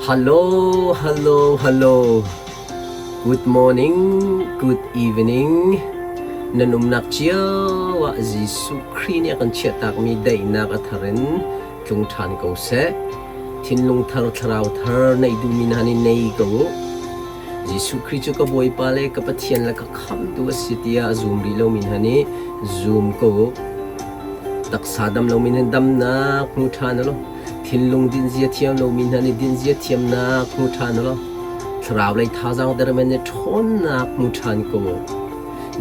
Hello, hello, hello. Good morning, good evening. Nan umnak cio ah Jesuh Khrih nih a kan chiahtakmi daihnak a thar in tlung ṭhan ko seh. Thinlung thar, thlarau thar neih duhmi hna nih nei ko u. Jesuh Khrih cu ka Bawipa le ka Pathian le ka Khamhtu a si tiah a zum rih lomi hna nih zum ko u. Taksa dam lomi hna damnak hmu ṭhan u law thinlung dinzia thiam lomi hna nih dinzia thiamnak hmu ṭhan u law thlarau lei thazaang dermi nih ṭhawnnak hmu ṭhan ko u.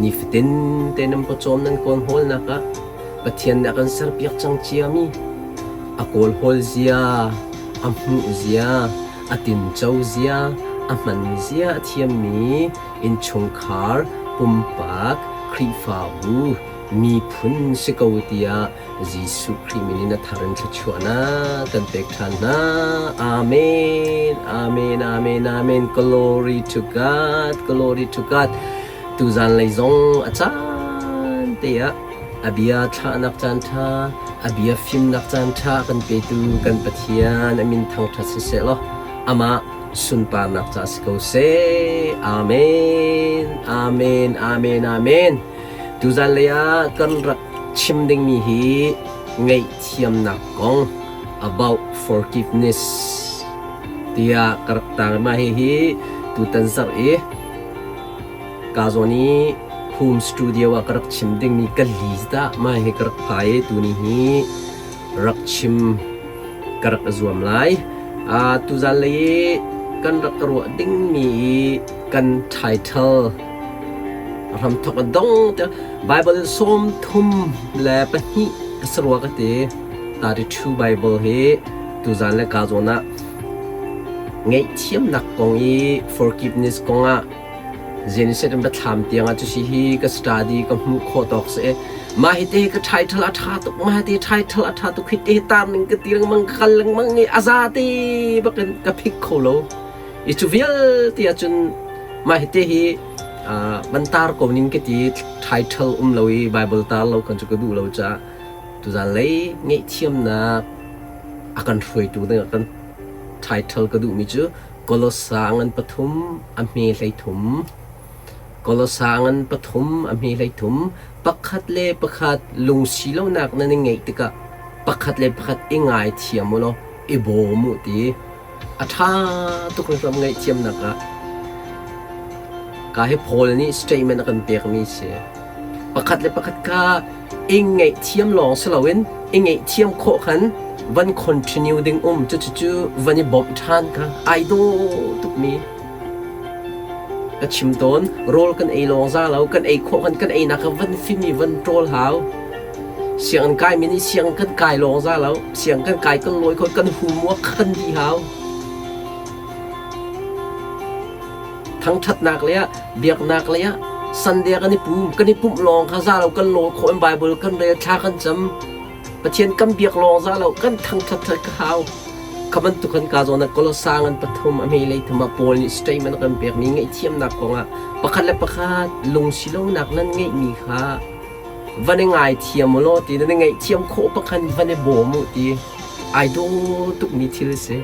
Nifatin te nan pawcawm nan kawl hawlnak ah Pathian nih a kan serpiak cang ciami a kawl hawl zia, a hmuh zia, a tinco zia, a hman zia a thiammi innchungkhar, pumpak, Khrihfabu, miphun si ko tiah Jesuh Khrih min in a thar in thluachuahnak kan pek ṭhan hna. Amen. Amen. Amen. Amen. Glory to God. Glory to God. Tuzan lei zong a caan te ah a bia thlahnak caan ṭha, a bia fimnak caan ṭha kan petu kan Pathian a min thangṭhat siseh law amah sunparnak ca si ko seh. Amen. Amen. Amen. Amen. Tuzan lei ah kan rak chim dingmi hi ngaihthiamnak kong about forgiveness tiah ka rak tang. Mah hihi tutan zarh i ka zawn i home studio ah ka rak chim dingmi ka list ah mah hi ka rak phai i tuni hi rak chim ka rak i zuam lai. Tuzan lei i kan rak ruah dingmi i kan title hramthok a dong tiah Bible 32 a si rua ka ti. 32 Bible hi tuzan le ka zawn ah ngaihthiamnak kong i forgiveness kong ah Genesis in biathlam tiang ah cusi hi ka study ka hmuh khawh tawk si. Mah hi te ka title a ṭha tuk, mah hi te title a ṭha tuk, hi te tar ning ka ti lengmang, ka kal lengmang i a za te bakin ka phik kho lo. I cu vialte ahcun mah hi te hi van tar ko ning ka ti title um lo i Bible tar lo kan cu ka duh lo caah tuzan lei ngaihthiamnak a kan hruaitu ding ah kan title ka duhmi cu Kolosa ngan pathum a hme 13 Kolosa ngan pathum a hme 13 pakhat le pakhat lungsi lonak nan i ngeih tikah pakhat le pakhat i ngaithiam u law i bawm u ti A ṭha tuk ram ngaihthiamnak ah ka hi Paul nih statement a kan pekmi si. Pakhat le pakhat kha i ngaihthiam lawng si loin i ngaihthiam khawh khan van continue ding um cucu van i bawmh ṭhan kha ai dawh tukmi ka chim tawn. Rawl kan ei lawng za lo, kan ei khawh khan kan einak kha van fim i van ṭawl hau. Sianginn kaimi nih sianginn kan kai lawng za lo. Sianginn kan kai kan lawi kho kan homework kha kan dih hau. Thangṭhatnak lei ah, biaknak lei ah Sunday kan i pum. Kan i pumh lawng kha za lo kan lawi khawh in Bible kan rel, thla kan cam. Pathian kan biak lawng za lo kan thangṭhat ka hau. Kha bantuk kan ka zawn ah Kolosa ngan pathum a hme lei thum ah Paul nih statement a kan pekmi ngaihthiamnak kongah pakhat le pakhat lungsi lonak nan ngeihmi kha van i ngaithiam u law ti nan i ngaihthiam khawh pakhan van i bawm u ti ai daw tukmi thil a si.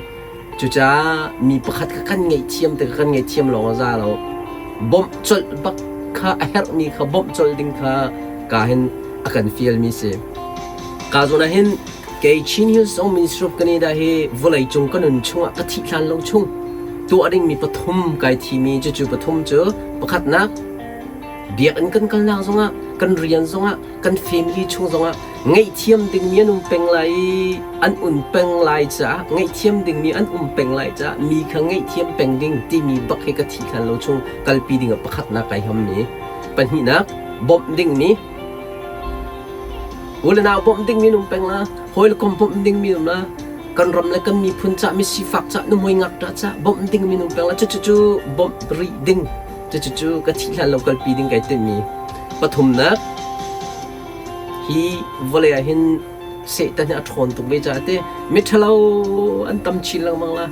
Cucaah mi pakhat kha kan ngaihthiam te kha kan ngaihthiam lawng a za lo. Bawmh colh bak kha a herhmi kha bawmh colh ding kha ka hin a kan fialmi si. Ka zawn ah hin kei Chin Hills Zong Ministry of Canada hi vawlei cung ka nun chungah ka thih hlan lo chung tuah dingmi pathum kai thimi cucu pathum cu pakhatnak Biakinn kan kalnak zongah, kan rian zongah, kan family chung zongah ngaihthiam dingmi an um peng lai i an un peng lai caah ngaihthiam dingmi an um peng lai caah mi kha ngaihthiam peng ding timi bak hi ka thih hlan lo chung kalpi ding ah pakhatnak kai hammi. Pahnihnak, bawmh dingmi. U le nau bawmh dingmi an um peng la, hawi le kom bawmh dingmi um la, kan ram le kan miphun cah mi sifak cah nuhmei ngakṭah cah bawmh dingmi an um peng la, cucu bawmh rih ding. Cucu ka thih hlan lo kalpi ding kai timhmi pathumnak hi vawlei ah hin Satan hi a ṭhawn tuk ve caah te miṭhalo an tam chin lengmang la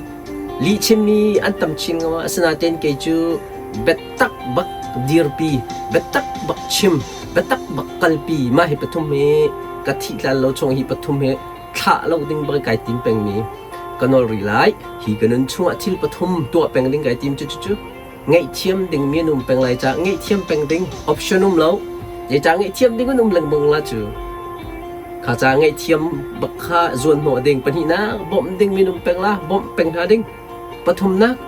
lihchimmi an tam chin lengmang asinain kei cu biatak bak dirpi biatak bak chim biatak bak kalpi mah hi pathum hi ka thih hlan lo chung hi pathum hi thlah lo ding bak kai tim pengmi. Ka nawl rih lai. Hi ka nun chungah thil pathum tuah peng ding kai tim cu cucu ngaihthiam dingmi an um peng lai caah ngaihthiam peng ding option um lo. Zeicah ngaihthiam ding an um lengmang la cu. Kha ca ngaihthiam bak kha zuan hnawh ding. Pahnihnak bawmh ding minung peng la bawmh peng hna ding. Pathumnak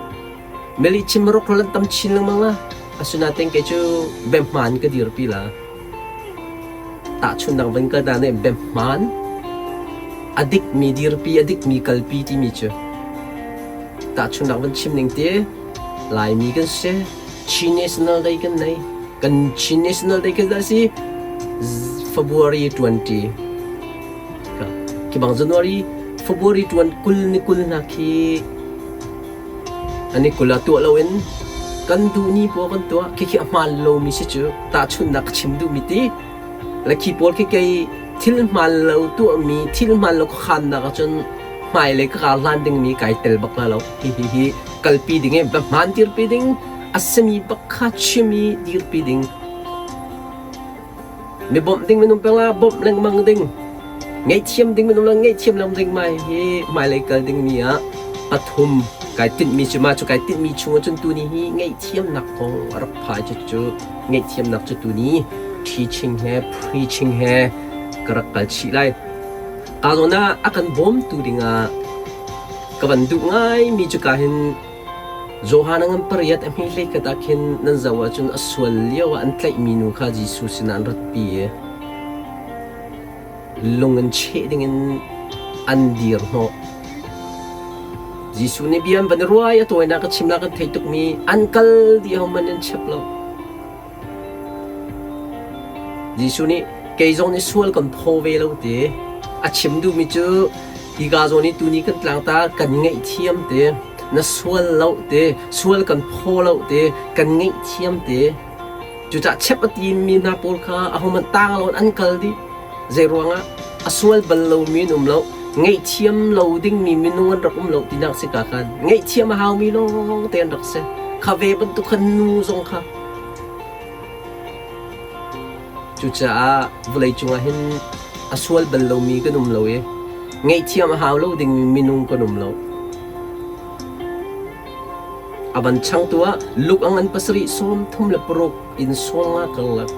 meli chim rok lan tam chin lengmang la. Asinain kei cu bemhman ka dirpi la. Tahchunhnak van kal ta nih biahmaan, a dikmi dirpi, a dikmi kalpi timi cu tahchunhnak van chim ning ti Laimi kan si, Chin National Day kan nei. Kan Chin National Day kan si February 20. Khi bang January, February 20 kul ni kul hna khi An i kul ah tuah loin kan duh ni paoh kan tuah. Khikhi a hmaan lomi si cu tahchunhnak ka chim duhmi ti le khi pawl khi kei thil hmaan lo tuahmi thil hmaan lo khuakhannak ahcun hmailei ka kar hlan dingmi kai tel bak hna lo. Hihi hi kalpi ding i va hmaan dirpi ding a simi bak kha chim i dirpi ding. Mi bawmh ding minung peng ah bawmh lengmang ding. Ngaihthiam ding minung le ngaihthiam lengmang ding mai hi hmailei kal dingmi ah pathum kai tinhmi cu mah cu kai tinhmi chung ahcun tuni hi ngaihthiamnak kong a rak phai cu cu ngaihthiamnak cu tuni teaching he preaching he ka rak kal chih lai. Ka zawn ah a kan bawmtu dingah ka van duh ngaimi cu ka hin Johan a ngan pariat a hme hleikhat ah khin nan zoh ahcun a sual lioah an tlaihmi nu kha Jesuh sinah an ratpi i lung in cheh dingin an dir hnawh. Jesuh nih bia an van i ruah i a tawinak a chimnak an thei tukmi an kal dih hohmanh an chep lo. Jesuh nih kei zong nih sual kan phaw ve lo ti a chim duhmi cu hika zawn i tuni kan tlangtar kan ngaihthiam ti na sual lo ti sual kan phaw lo ti kan ngaihthiam ti cucah chep a timi hna pawl kha ahohmanh tang lo in an kal dih zei ruangah a sual bal lomi an um lo ngaihthiam lo dingmi minung an rak um lo tinak si ka khan ngaihthiam a haumi lawng te an rak si kha ve bantuk khan nu zong kha Cucaah vawleicung ah hin a sual bal lomi kan um lo i ngaihthiam a hau lo dingmi minung kan um lo. A van changtu ah Luke a ngan pasarih sawm thum le paruk in sawm nga kang lak.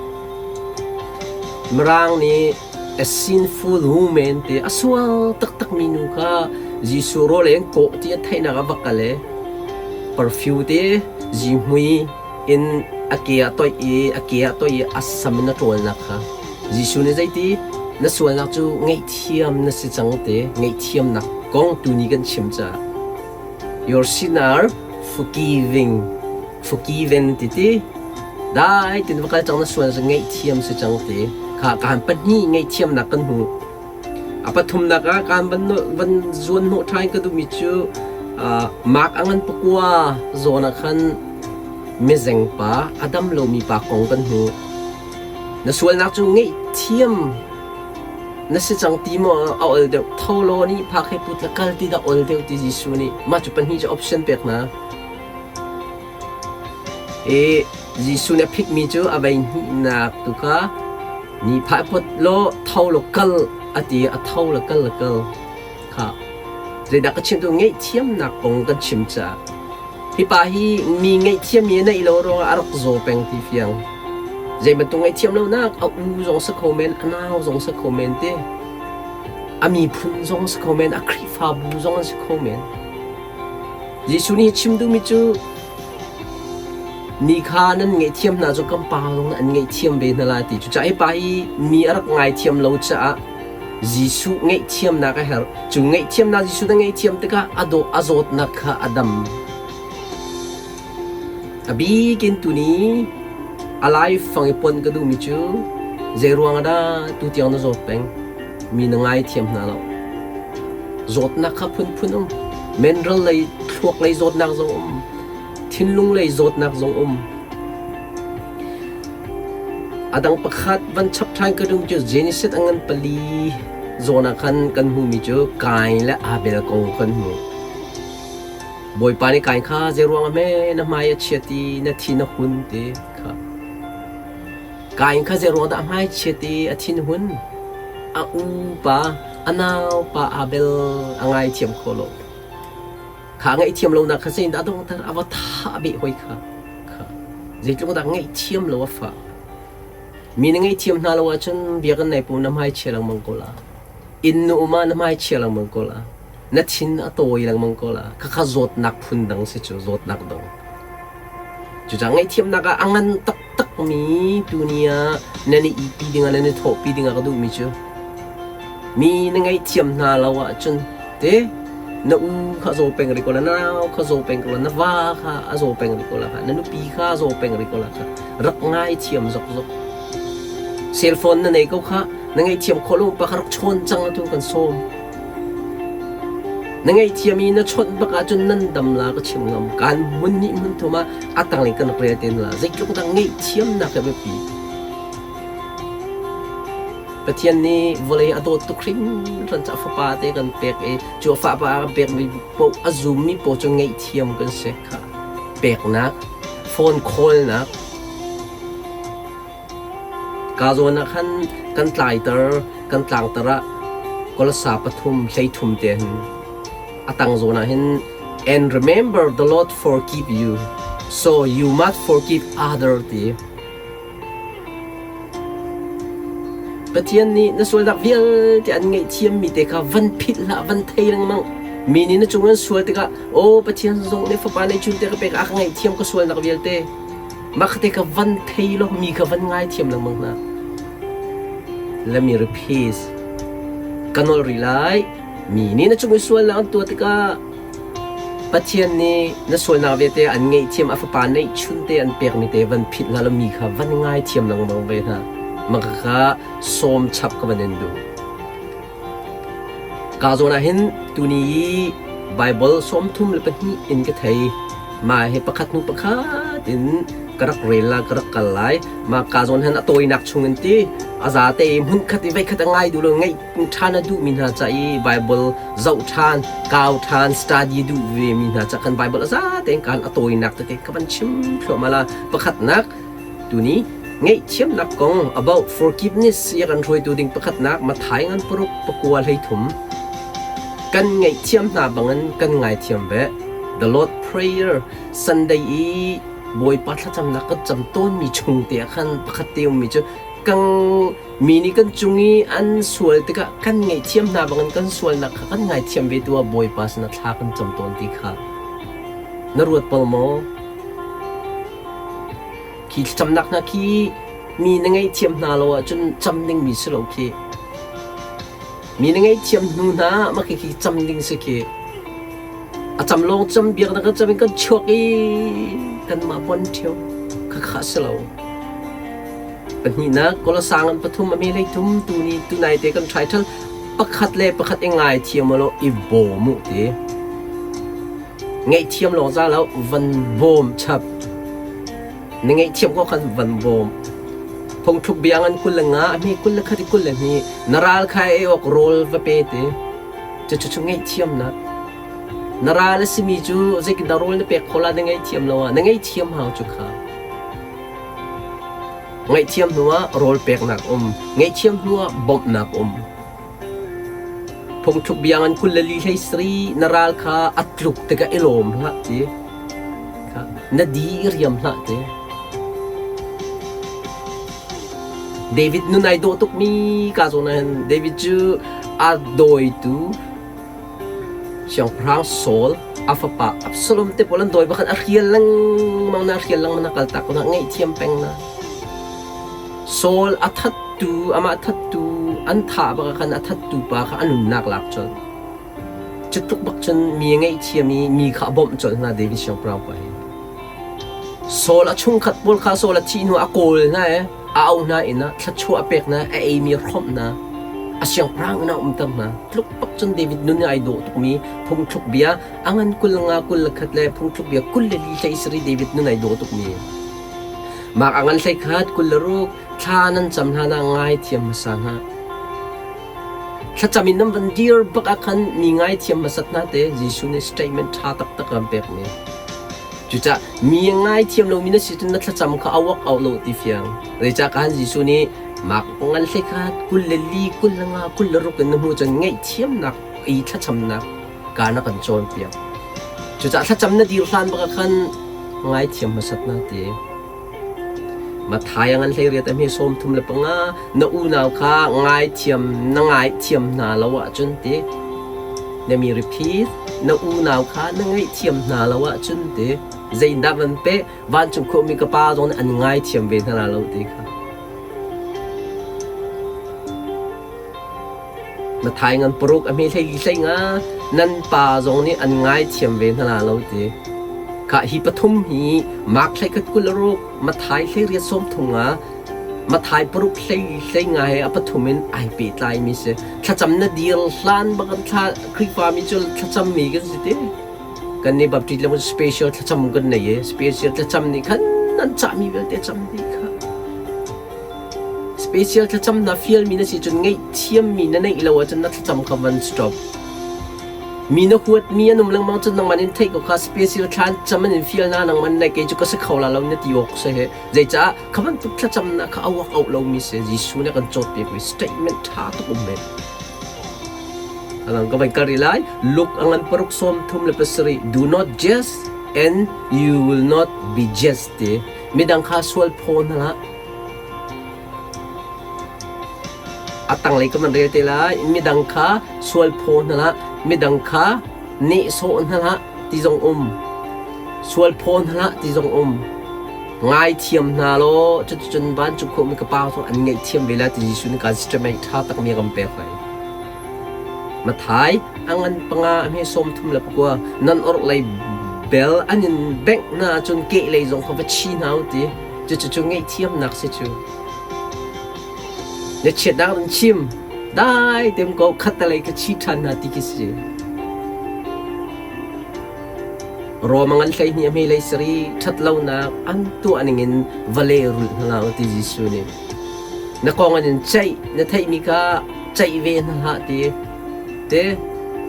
Mirang nih a sinful woman te a sual taktakmi nu kha Jesuh rawl ei an kawh ti a theihnak a va kal i perfume te zihmui in a ke ah toih i a ke ah toih i a sam in a ṭawlnak kha Jesuh nih zeiti na sualnak cu ngaihthiam na si cang te ngaihthiamnak kong tuni kan chim caah your sin are forgiving forgiven ti ti dai tin va kal cang na sual cu ngaihthiam si cang te kha kaan pahnih ngaihthiamnak kan hmu A pathumnak ah kaan van zuan hnawh ṭhan ka duhmi cu Mark a ngan pakua zawn ah khan mizeng pa a dam lomi pa kong kan hmu. Na sualnak cu ngaihthiam na si cang ti maw a ol deuh tho law nih phak he put la kal ti dah ol deuh ti Jesuh nih mah cu pahnih cu option pek hna. I Jesuh nih a phitmi cu a vei hnihnak tu kha ni phah phot law tho law kal a ti i a tho le kal le kal kha zeidah ka chim tu ngaihthiamnak kong kan chim caah hi pa hi mi ngaihthiammi a neih lo ruangah a rak zaw peng ti fiang zei bantuk ngaihthiam lonak a u zong si kho men a nau zong si kho men ti a miphun zong si kho men a Khrihfabu zong an si kho men Jesuh nih chim duhmi cu mi kha nan ngaihthiam hna cu kan Pa zong nih an ngaihthiam ve hna lai ti. Cucaah hi pa hi mi a rak ngaithiam lo caah Jesuh ngaihthiamnak a herh. Cu ngaihthiamnak Jesuh na ngaihthiam tikah a dawh a zawtnak kha a dam. A bik in tuni a laifang i pon ka duhmi cu zei ruang ah dah tutiang na zawt peng? Mi na ngaithiam hna lo. Zawtnak kha phunphun um. Menral lei, thluak lei zawtnak zong um. Thinlung lei zawtnak zong um. A dang pakhat van chap ṭhan ka duh cu Genesis a ngan pali zawn ah khan kan hmuhmi cu Kain le Abel kong kan hmu. Bawipa nih Kain kha zeiruang ah hme na hmai a chiat i na thin a hun ti kha. Kain kha zeiruang dah a hmai chiat i a thin hun? A u pa, a nau pa Abel a ngaithiam kho lo. Kha ngaihthiam lonak kha zeitindah a donghter? A va thah beh hoi kha. Kha zeitluk dah ngaihthiam lo a fah. Mi na ngaihthiam hna lo ahcun biakinn nei pu na hmai chia lengmang ko la. Inn nu um ah na hmai chia lengmang ko la. Na thin a tawi lengmang ko la. Khakha zawtnak phun dang si cu zawtnak dang. Cucaah ngaihthiamnak ah a ngan taktakmi tuni ah nan i ihpi dingah nan i thawhpi dingah ka duhmi cu mi na ngaihthiam hna lo ahcun te na u kha zaw peng rih ko la, na nau kha zaw peng ko la, na va kha a zaw peng rih ko la kha, na nupi kha a zaw peng rih ko la kha rak ngaithiam zokzok. Cell phone na nei ko kha na ngaihthiam khawh lo pa kha rak chawn cang atu kan sawm. Na ngaihthiam i na chawnh bak ahcun nan dam la ka chim ngam. Kaan hmun hnih hmun thum ah a tanglei kan rak rel te la. Zeitluk dah ngaihthiamnak hi a biapi. Pathian nih vawlei a dawt tuk hringhran caah fapa te kan pek i cu a fapa a kan pekmi paoh a zummi paoh cu ngaihthiam kan si kha. Peknak, phone call-nak, Ka zawn ah khan kan tlaiter, kan tlangter ah Kolasa pathum 33 te hin a tang zawn ah hin and remember the Lord forgive you so you must forgive other ti. Pathian nih na sualnak vialte an ngaihthiammi te kha van philh hlah, van thei lengmang. Mi nih na cung an sual tikah, aw Pathian zong nih fapa neihchun te ka pek, a ka ngaihthiam ka sualnak vialte. Mah te ka van thei law mi kha van ngaithiam lengmang hna. Let me repeat. Ka nawl rih lai. Mi nih na cung i sualnak an tuah tikah Pathian nih na sualnak vialte an ngaihthiam a fapa neihchun te an pekmi te van philh hna law mi kha van ngaithiam lengmang ve hna. Mah kha sawm chap ka van in duh. Ka zawn ah hin tuni i Baibal 32 in ka thei. Mah hi pakhat hnu pakhat in ka rak rel la, ka rak kal lai. Mah ka zawn hin a tawinak chung in ti a zate i hmunkhat i voikhat a ngai duh lo ngaih ṭhan a duhmi hna ca i Baibal zoh ṭhan, kau ṭhan, study duh ve mi hna ca kan Baibal a zate in kan a tawinak tete ka van chim thluahmah la. Pakhatnak Tuni ngaihthiamnak kong about forgiveness i a kan hruaitu ding pakhatnak Matthai ngan paruk pakua 13 kan ngaihthiam hna bangin kan ngaithiam ve. The Lord Prayer Sunday i Bawipa thlacamnak kan cam tawnmi chung te ah khan pakhat te ummi cu kang mi nih kan cung i an sual tikah kan ngaihthiam hna bangin kan sualnak kha kan ngaithiam ve tu ah Bawipa sinah thla kan cam tawn ti kha na ruat bal maw? Khi thlacamnak hna khi mi na ngaihthiam hna lo ahcun cam dingmi si lo khi. Mi na ngaihthiam hnu hna ah mah khi cam ding si khi. A cam lawng cam biaknak kan cam in kan chuak i kanmah pon ṭheo khakha si lo. Pahnihnak Kolosang an pathum a me lei thum tu ni tunai te kan ṭhai ṭhal pakhat le pakhat i ngaithiam law i bawm u ti. Ngaihthiam lawng za lo van bawm chap. Na ngaihthiam ko khan van bawm. Phungthluk bia ngan 25 a hmi 21 i 22 na ral kha ei awk rawl va pe te. Cucu cu ngaihthiamnak. Na ral a simi cu zeitindah rawl na pek khawh la na ngaihthiam lo ah na ngaihthiam hau cu kha. Ngaihthiam hnu ah rawl peknak um. Ngaihthiam hnu ah bawmhnak um. Phungthluk bia ngan 24 hlei sarih na ral kha a tluk tikah i lawm hlah ti. Na di i riam hlah ti. David nun ai dawh tukmi ka zawn ah hin David cu a dawitu siangpahrang Saul a fapa Absalom te pawl an dawi bakhan a hrial lengmang na hrial lengmang na kaltak ko na ngaihthiam peng na. Saul a thattu, amah thattu an thah bak ah khan a thattu pa kha a nunnak lak colh. Cu tluk bak cun mi a ngaihthiam i mi kha a bawmh colh hna David siangpahrang pa hi. Saul a chungkhat pawl kha Saul a thih hnu ah a kawl hna i a auh hna inn ah thluachuah a pek hna, a eimi a hrawmh hna, a siangpahrang inn ah a umter hna. Tluk bak cun David nun i ai dawh tukmi phungthluk bia a ngan 25 21 le phungthluk bia 24 hlei sarih David nun ai dawh tukmi. Mah a ngan 11 26 thla nan cam hlan ah ngaithiam hmasa hna. Thlacam in nan van dir bak ah khan mi ngaithiam hmasat hna te Jesuh nih statement ṭha taktak an pekmi. Cucaah mi a ngaithiam lomi na si cun na thlacam kha a work out lo ti fiang. Zeicah khan Jesuh nih mak ngan 11 24 25 26 in na hmuh cun ngaihthiamnak i thlacamnak ka na kan cawnpiak. Cucaah thlacam na dir hlan bak ah khan ngaithiam hmasat na ti. Matthai a ngan 18 a hme 35 na unau kha ngaithiam na ngaithiam hna lo ahcun ti. Na mi repeat na unau kha na ngaihthiam hna lo ahcun ti. Zeidah van pe vancung khuami ka pa zong nih an ngaithiam ve hna lo ti kha. Matthai ngan paruk a hme hlei hlei nga nan pa zong nih an ngaithiam ve hna la lo ti. Khah hi pathum hi Mark hlei khat 26, Matthai hlei riat sawm thum nga, Matthai paruk hlei hlei nga he a pathum in ai pehtlai mi si. Thlacam na dir hlan bak in thla Khrihfa mi cu thlacam mi kan si ti. Kan nih Baptist le special thlacam kan nei i special thlacam nih khan nan cahmi vialte cam dih kha. Special thlacam na fialmi na si cun ngaihthiammi na neih lo ahcun na thlacam kha van stop. Mi na huatmi an um lengmang cun nangman in theih ko kha special thla an cam an in fial na nangman na kei cu ka si kho la lo na ti awk si he. Zeicah kha bantuk thlacamnak kha a uak auh lomi si Jesuh nih a kan cawnpiakmi statement ṭha tuk um men. Alang ka van kal rih lai. Luke a ngan paruk sawm thum le pasarih do not jest and you will not be jest ti. Midang kha sual phaw hna hlah. A tanglei ka van rel te lai. Midang kha sual phaw hna hlah. Midang kha nehsawh hna hlah ti zong um. Sual phaw hna hlah ti zong um. Ngaithiam hna law cuticun vancung khuami ka pa zong an ngaihthiam ve lai ti Jesuh nih kan statement ṭha takmi a kan pek lai. Mathai a ngan panga a hme sawm thum le pakua nan orhlei bel an in bengh hna ahcun kehlei zong kha va chi hna u ti. Cucu ngaihthiamnak si cu. Na chiatnak in chim dai tem ko khattelei ka chi ṭhan hna ti khi si. Rom a ngan 12 a hme lei sari ṭhatlonak an tuah ningin va lehrulh hna hlah u ti Jesuh nih. Na kong an in ceih na theihmi kha ceih ve hna hlah ti. Te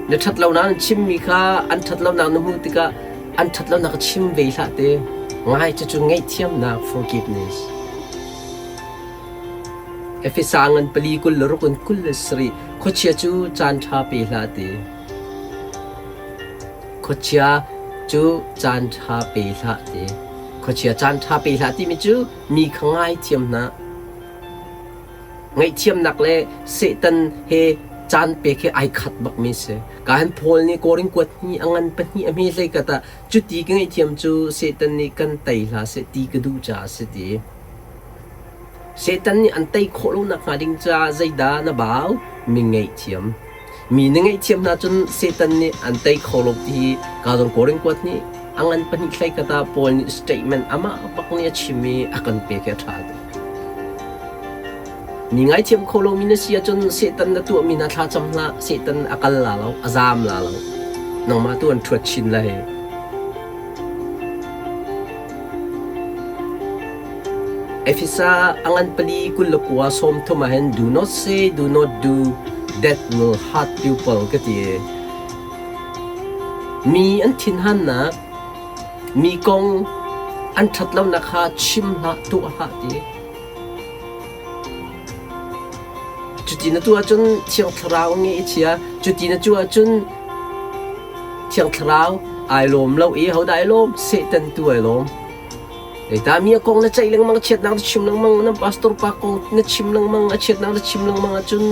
na ṭhatlonak an chimmi kha an ṭhatlonak na hmuh tikah an ṭhatlonak ka chim ve hlah ti. Ngai cucu ngaihthiamnak forgiveness. Efesa ngan pali 26 in 27 khuachia cu caan ṭha pe hlah ti. Khuachia cu caan ṭha pe hlah ti. Khuachia caan ṭha pe hlah timi cu mi kha ngaithiam hna. Ngaihthiamnak le Satan he caan pek hi ai khat bakmi si. Ka han Paul nih Korin kuat hnih a ngan pahnih a hme hlei kat ah cuti ka ngaihthiam cu Satan nih kan tei hlah seh ti ka duh caah a si ti. Satan nih an tei khawh lo nakhnga ding caah zeidah na bau? Mi ngaihthiam. Mi na ngaihthiam hna cun Satan nih an tei kho lo ti hi ka zong Korin kuat nih a ngan pahnih hlei khat ah Paul nih statement amah bak nih a chim i a kan pek hi a ṭha tuk. Mi ngaithiam kho lomi na si ahcun Satan na tuahmi hna thla cam hlah, Satan a kal la lo, a zaam la lo. Nangmah tu an ṭhuat chin lai. Efesa a ngan pali 29 30 ah hin do not say, do not do that will hurt people ka ti. Mi an thinhannak, mi kong an ṭhatlonak kha chim hlah, tuah hlah ti. Cuti na tuah ahcun Thiang Thlarau nge i chia. Cuti na tuah ahcun Thiang Thlarau ai lawm lo i hodah ai lawm? Satan tu ai lawm. Zeicah mi a kong na ceih lengmang, chiatnak na chim lengmang, nan pastor pa kong na chim lengmang, a chiatnak na chim lengmang ahcun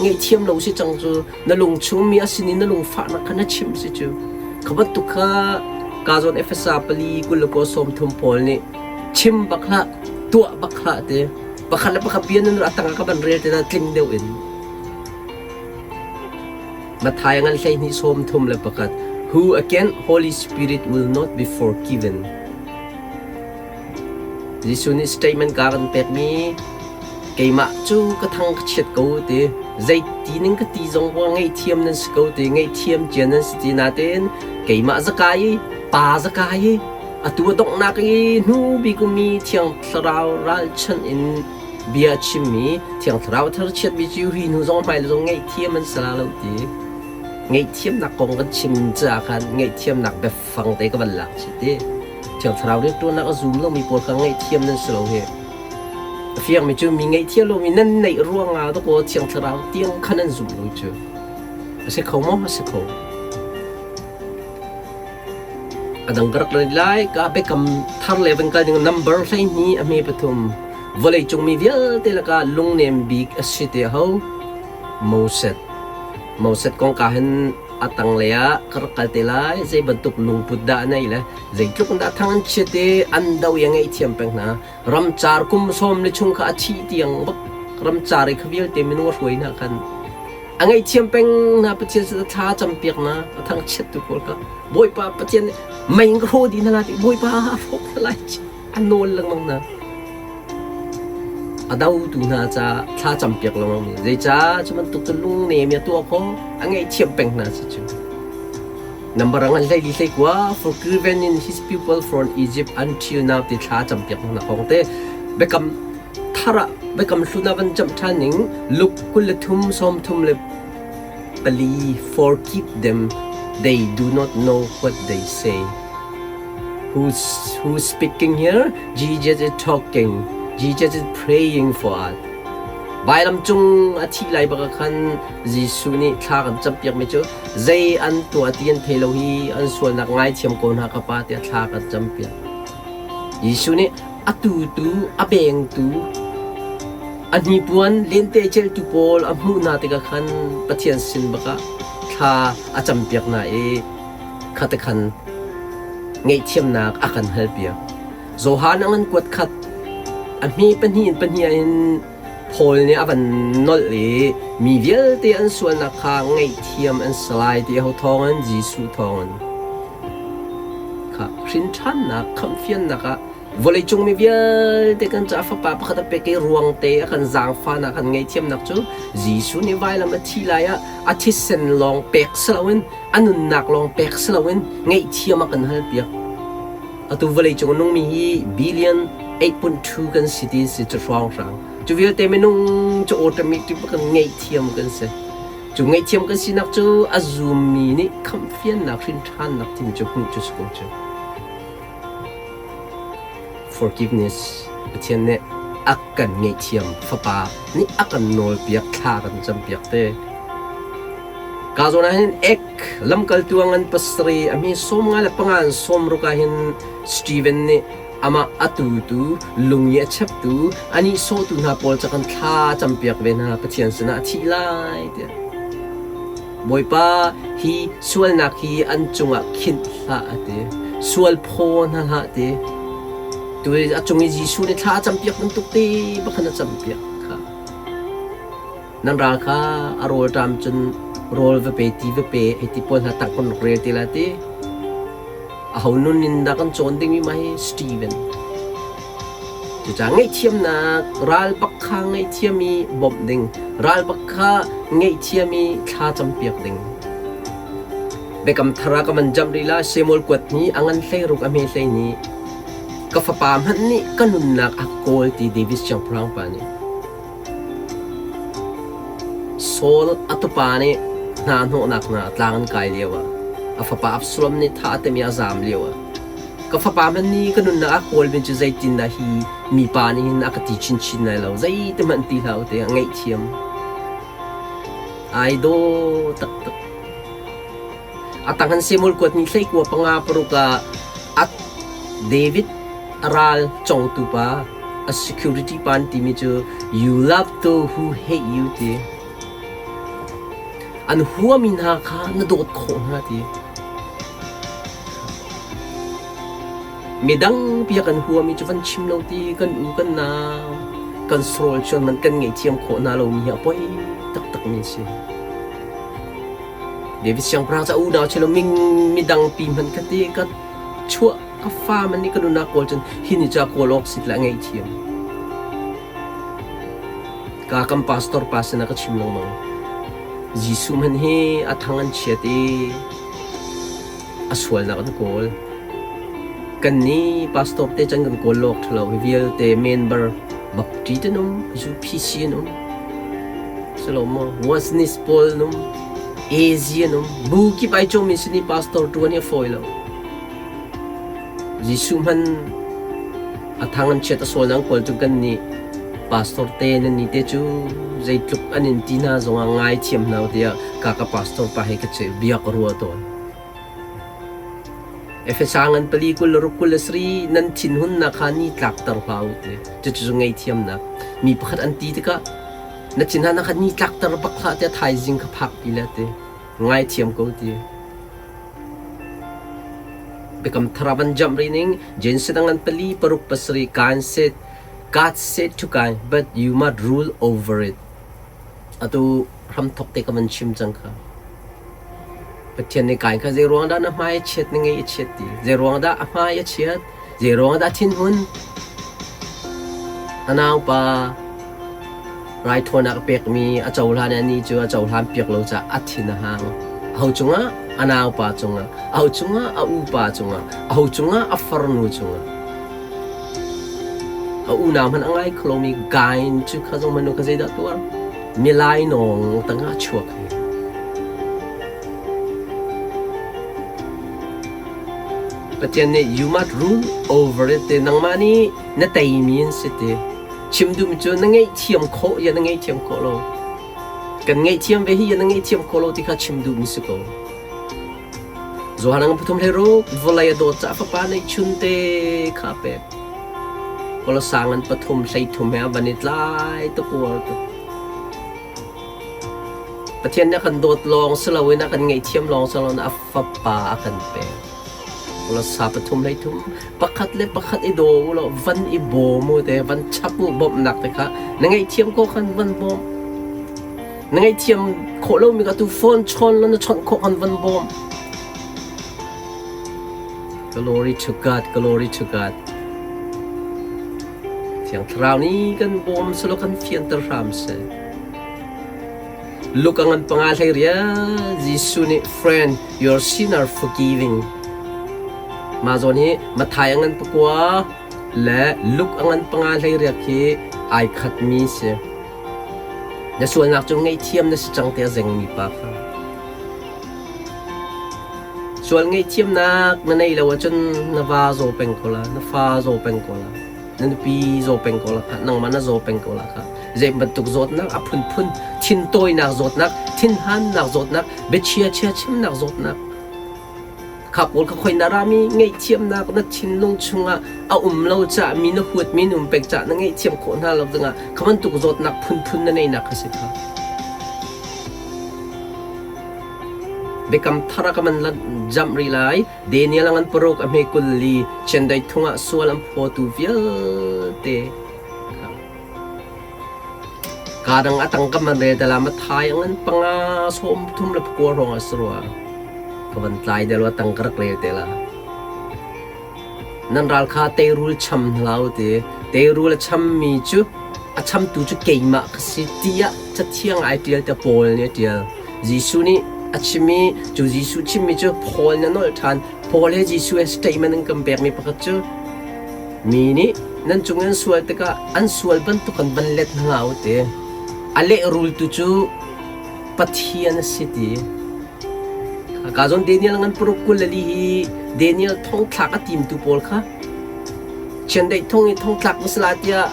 ngaihthiam lo si cang cu. Na lung chung mi a sinin na lungfahnak kha na chim si cu. Kha bantuk kha ka zawn Efesa pali 29 30 pawl nih chim bak hlah, tuah bak hlah ti. Pakhat le pakhat bia nan a tangah ka van rel te na tling deuh in. Matthai ngan 12 31 Who again Holy Spirit will not be forgiven. Jesuh nih statement ka kan pekmi keimah cu ka thang ka chiat ko ti zeiti ning ka ti zong wa ngaihthiam nan si ko ti ngaihthiam cia nan si ti natein keimah zakai i pa zakai i atu a donghnak i hnu bik ummi Thiang Thlarau ralchanh in bia a chimmi Thiang Thlarau tharchiatmi cu hi hnu zong hmai le zong ngaihthiam an si la lo ti ngaihthiamnak kong kan chim caah khan ngaihthiamnak biafang te ka van lak chih ti Thiang Thlarau rianṭuannak a zum lomi pawl kha ngaihthiam nan si lo hi a fiangmi cu mi ngaihthiam lomi nan neih ruangah dawkaw Thiang Thlarau tiang kha nan zum lo cu a si kho maw a si kho. A dang ka rak rat lai. Ka biakam thar le van kal ding number 12 a hme pathum. Vawleicung mi vialte lakah lungnem bik a si te ho? Moses. Moses kong ka hin a tanglei ah ka rak kal te lai. Zei bantuk lungput dah a nei le zeitluk in dah thang an chiat i an do i a ngaihthiam peng hna. Ramcar kum sawm le chung kha a thih tiang bak ramcar i kha vialte minung a hruai hna khan a ngaihthiam peng hna. Pathian sin a thla a campiak hna. A thangchiat tu pawl kha Bawipa Pathian nih mei in ka hrawh dih hna lai ti Bawipa a hrawk hna lai a nawl lengmang hna. A dotu hna ca thla campiak lengmang mi zeicah cu bantuk cu lungnem i a tuah khawh a ngaihthiam peng hna si cu. Number ang an hlei li hlei kua forgiven in his people from Egypt until now ti thla campiak hna kong te biakam thar ah biakam hlun ah van camh ṭhan ning Luke 23 34 forgive them they do not know what they say. Who's who's speaking here? Jesus is talking. Jesus is praying for us. Vailam cung a thih lai bak ah khan Jesuh nih thla kan campiakmi cu zei an tuah ti an thei lo hi an sualnak ngaithiam ko hna ka pa tiah thla kan campiak. Jesuh nih a tutu a bengtu a hnipuan lente celtu pawl a hmuh hna tikah khan Pathian sin bakah thla a campiak hna i khate khan ngaihthiamnak a kan halpiak. Johan a ngan kuat khat a hme pahnih in pahnih in Paul nih a van nolh i mi vialte an sualnak kha ngaihthiam an si lai ti ho thawngin Jesuh thawngin kha hrinṭhannak khamhfiannak ah vawleicung mi vialte kan caah fapa pakhat a pek i ruangte a kan zaangfahnak kan ngaihthiamnak cu Jesuh nih vailam a thi lai ah a thisen lawng pek si loin a nunnak lawng pek si loin ngaihthiam a kan halpiak. Atu vawleicung a nungmi hi billion 8.2 kan si ti si cu hrawnghrang. Cu vialte minung cu automatic kan ngaihthiam kan si. Cu ngaihthiam kan sinak cu a zummi nih khamhfiannak hrinṭhannak timi cu hmuh cu si ko cu. Forgiveness Pathian nih a kan ngaihthiam Fapa nih a kan nawlpiak thla kan campiak te. Ka zawn ah hin ek lamkaltu a ngan pasarih a hmi 55 in 60 ah hin Steven nih amah a tutu lung i a cheptu a nihsawhtu hna pawl ca kan thla campiak ve hna Pathian sinah a thih lai tiah. Bawipa hi sualnak hi an cungah khinh hlah a ti. Sual phaw hna hlah ti. Tu a cung i Jesuh nih thla a campiak bantuk te bakhan a campiak kha. Nan ral kha a rawl ṭam cun rawl va pe ti va pe hei ti pawl hna tang kan rak rel te la ti. Aho nun in dah kan cawn dingmi mah hi Steven. Cucaah ngaihthiamnak ral bak kha ngaihthiam i bawmh ding, ral bak kha ngaihthiam i thla campiak ding. Biakam thar ah ka van jamh rih la Samuel kuat ni a ngan hlei ruk a hme hlei ni ka fapa hmanh nih ka nunnak a kawl ti David siangpahrang pa nih Saul a tupa nih hna hnawhnak hna tlang an kai lioah a fapa Absalom nih thah a timh i a zaam lioah ka fapa hmanh nih ka nunnak a kawlmi cu zeitindah hi mipa nih hin a ka ti chinchin lai lo zeiti hmanh ti hlah u tiah ngaihthiam ai daw taktak. A tang an Samuel kuat ni hlei kua panga paruk ah at David a ral congtu pa a security pa an timi cu you love those who hate you ti an huami hna kha na dawt khawh hna ti midang pia kan huami cu van chim lo ti kan u kan nau kan srawl chuan man kan ngei thiam khawh hna lomi hi a poi taktak mi si. David siangpahrang ca unau chilo ming midang pi hmanh ka ti ka chuah ka fa man nih ka nunnak kawl cun hi ni ca kawl awk sit la ngei thiam ka kam pastor pa sinah ka chim lengmang Jesuh hmanh hi a thang an chiat i a sualnak an kawl kan ni pastor te chan kan kawl lawk thalo hi vialte member baptist an um UPC an um silo mo Wasnis pawl an um AZ an um bu kip ai chawmi sini pastor tuan hi a fawi lo Jesuh hman a thang an chiat a sual nang kawl cu kan nih pastor te nan ni te cu zeitluk an in ti hna zongah ngai thiam hna tiah ka ka pastor pa he ka che bia ka ruah tawn. Efesa ngan pali 26 23 nan thinhunnak kha ni tlakter hlah u ti. Cucu ngaihthiamnak. Mi pakhat an ti tikah na thinhunnak kha ni tlakter bak hlah tiah thaizing kha phak pi le ti. Ngaithiam ko ti. Biakam thar ah van jump rih ning Genesis ngan pali paruk pasarih Cain said God said to Cain but you must rule over it. Atu hramthok te ka van chim cang kha. Pathian nih Kain kha zei ruang dah na hmai a chiat na ngei a chiat ti? Zei ruang dah a hmai a chiat? Zei ruang dah a thinhun? A naupa raithawinak a pekmi a cohlan i anih cu a cohlan piak lo caah a thin a hang. Aho cungah? A naupa cungah. Aho cungah? A upa cungah. Aho cungah? A farnu cungah. A unau hmanh a ngai kho lomi Kain cu kha zong hmanh kha zeidah tuar? Milai nawng tangah chuak hi. Pathian nih you must rule over it te nangmah nih na teimi an si ti. Chim duhmi cu na ngaihthiam khawh ya na ngaihthiam khawh lo. Kan ngaihthiam ve hi ya na ngaihthiam khawh lo ti kha chim duhmi si ko. Johan ang pathum hlei ruk vawlei a dawt caah fapa neihchun te kha a pek. Kolosang an pathum hlei thum he a van i tlai tuk uar tuk. Pathian nih a kan dawt lawng si loin a kan ngaihthiam lawng si loin a fapa a kan pek. Kolosa pathum hlei thum pakhat le pakhat i daw u law van i bawm u te van chap u bawmhnak te kha na ngaihthiam ko khan van bawm. Na ngaihthiam khawh lomi kha tu phone chawn law na chawnh khawh khan van bawm. Glory to God, glory to God. Thiang Thlarau nih kan bawm selaw kan fianter hram seh. Luka ngan panga hlei ria Jesuh nih friend your sin are forgiving. Mah zawn hi Matthai a ngan pakua le Luke a ngan panga hlei riak hi ai khatmi si. Na sualnak cu ngaihthiam na si cang tiah zengmi pa kha. Sual ngaihthiamnak na neih lo ahcun na va zaw peng ko la, na fa zaw peng ko la, na nupi zaw peng ko la kha, nangmah na zaw peng ko la kha. Zei bantuk zawtnak a phunphun, thintawinak zawtnak, thinhannak zawtnak, biachia chia chimnak zawtnak, Kha pawl kha khoi na rami ngaihthiamnak na thinlung chungah a um lo caah mi na huatmi na um pek caah na ngaihthiam khawh hna lo dingah kha bantuk zawtnak phunphun na neihnak kha si kha. Biakam thar ah ka man jamh rih lai. Daniel a ngan paruk a hme 24 chiandeih thung ah sual an phawtu vialte Kaa dang a tang ka man re dala ma thai ang an panga sawm thum le pakua hrawng a si rua. Ka van tlai del wa tang ka rak rel te la. Nan ral kha teirul cham hna u ti. Teirul a chammi cu a chamtu cu keimah ka si tiah cathiang ai ṭial te Paul nih a ṭial. Jesuh nih a chim i cu Jesuh chimmi cu Paul nih a nolh ṭhan. Paul he Jesuh he statement an kan pekmi pakhat cu mi nih nan cung an sual tikah an sual bantuk an van let hna u ti. A lehrultu cu Pathian a si ti. Ka zawn Daniel ngan paruk 24 hi Daniel thongthlak a timtu pawl kha chiandeih thong i thongthlak na si la tiah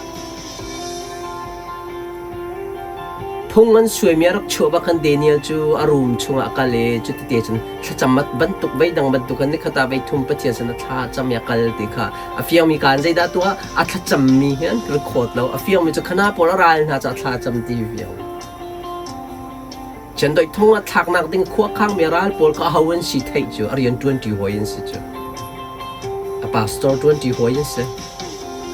Phung an suaimi a rak chuah bak khan Daniel cu a room chungah a kal i cutite cun thlacam bantuk veidang bantuk khan nikhat ah voithum Pathian sin a thla cam i a kal ti kha a fiangmi kaan zeidah tuah a thlacammi hi an record lo a fiangmi cu khana pawl a ral hna caah thla cam ti fiang. Chiandeih thong a thlaknak ding khuakhangmi ral pawl kha aho an si theih cu a rian ṭuanṭi hawi an si cu. A pastor ṭuanṭi hawi an si.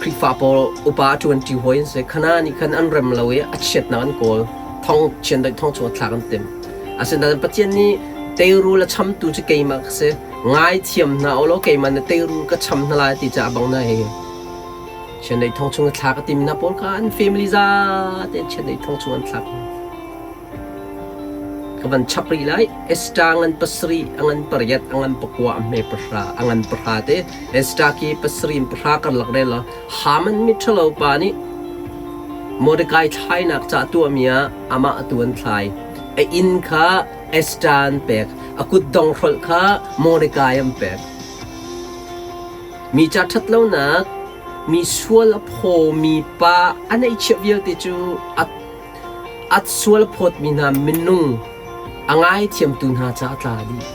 Khrihfa pawl upa a ṭuanṭi hawi an si. Khana nih khan an rem lo i a chiatnak an kawl. Thong chiandeih thong chung a thlak an timh. Asinain Pathian nih teirul a chamtu cu keimah ka si. Ngaithiam hna u law keimah na teirul ka cham hna lai ti caah bang na hi. Chiandeih thong chung a thlak a timi hna pawl kha an family za tein chiandeih thong chung an thlak. Ka van chap rih lai. Esther ngan pasarih, a ngan pariat, a ngan pakua, a hme pahra, a ngan pahra te. Esther khi pasarih in pahra karlak rel law Haman miṭhalo pa nih Mordecai thlainak ca tuahmi ah amah tu an thlai. A inn kha Esther an pek. A kutdong hrolh kha Mordecai an pek. Mi ca ṭhatlonak, mi sual a phawmi pa a neihchiah vialte cu a A sual phawtmi hna minung a ngaithiamtu hna ca a tla dih.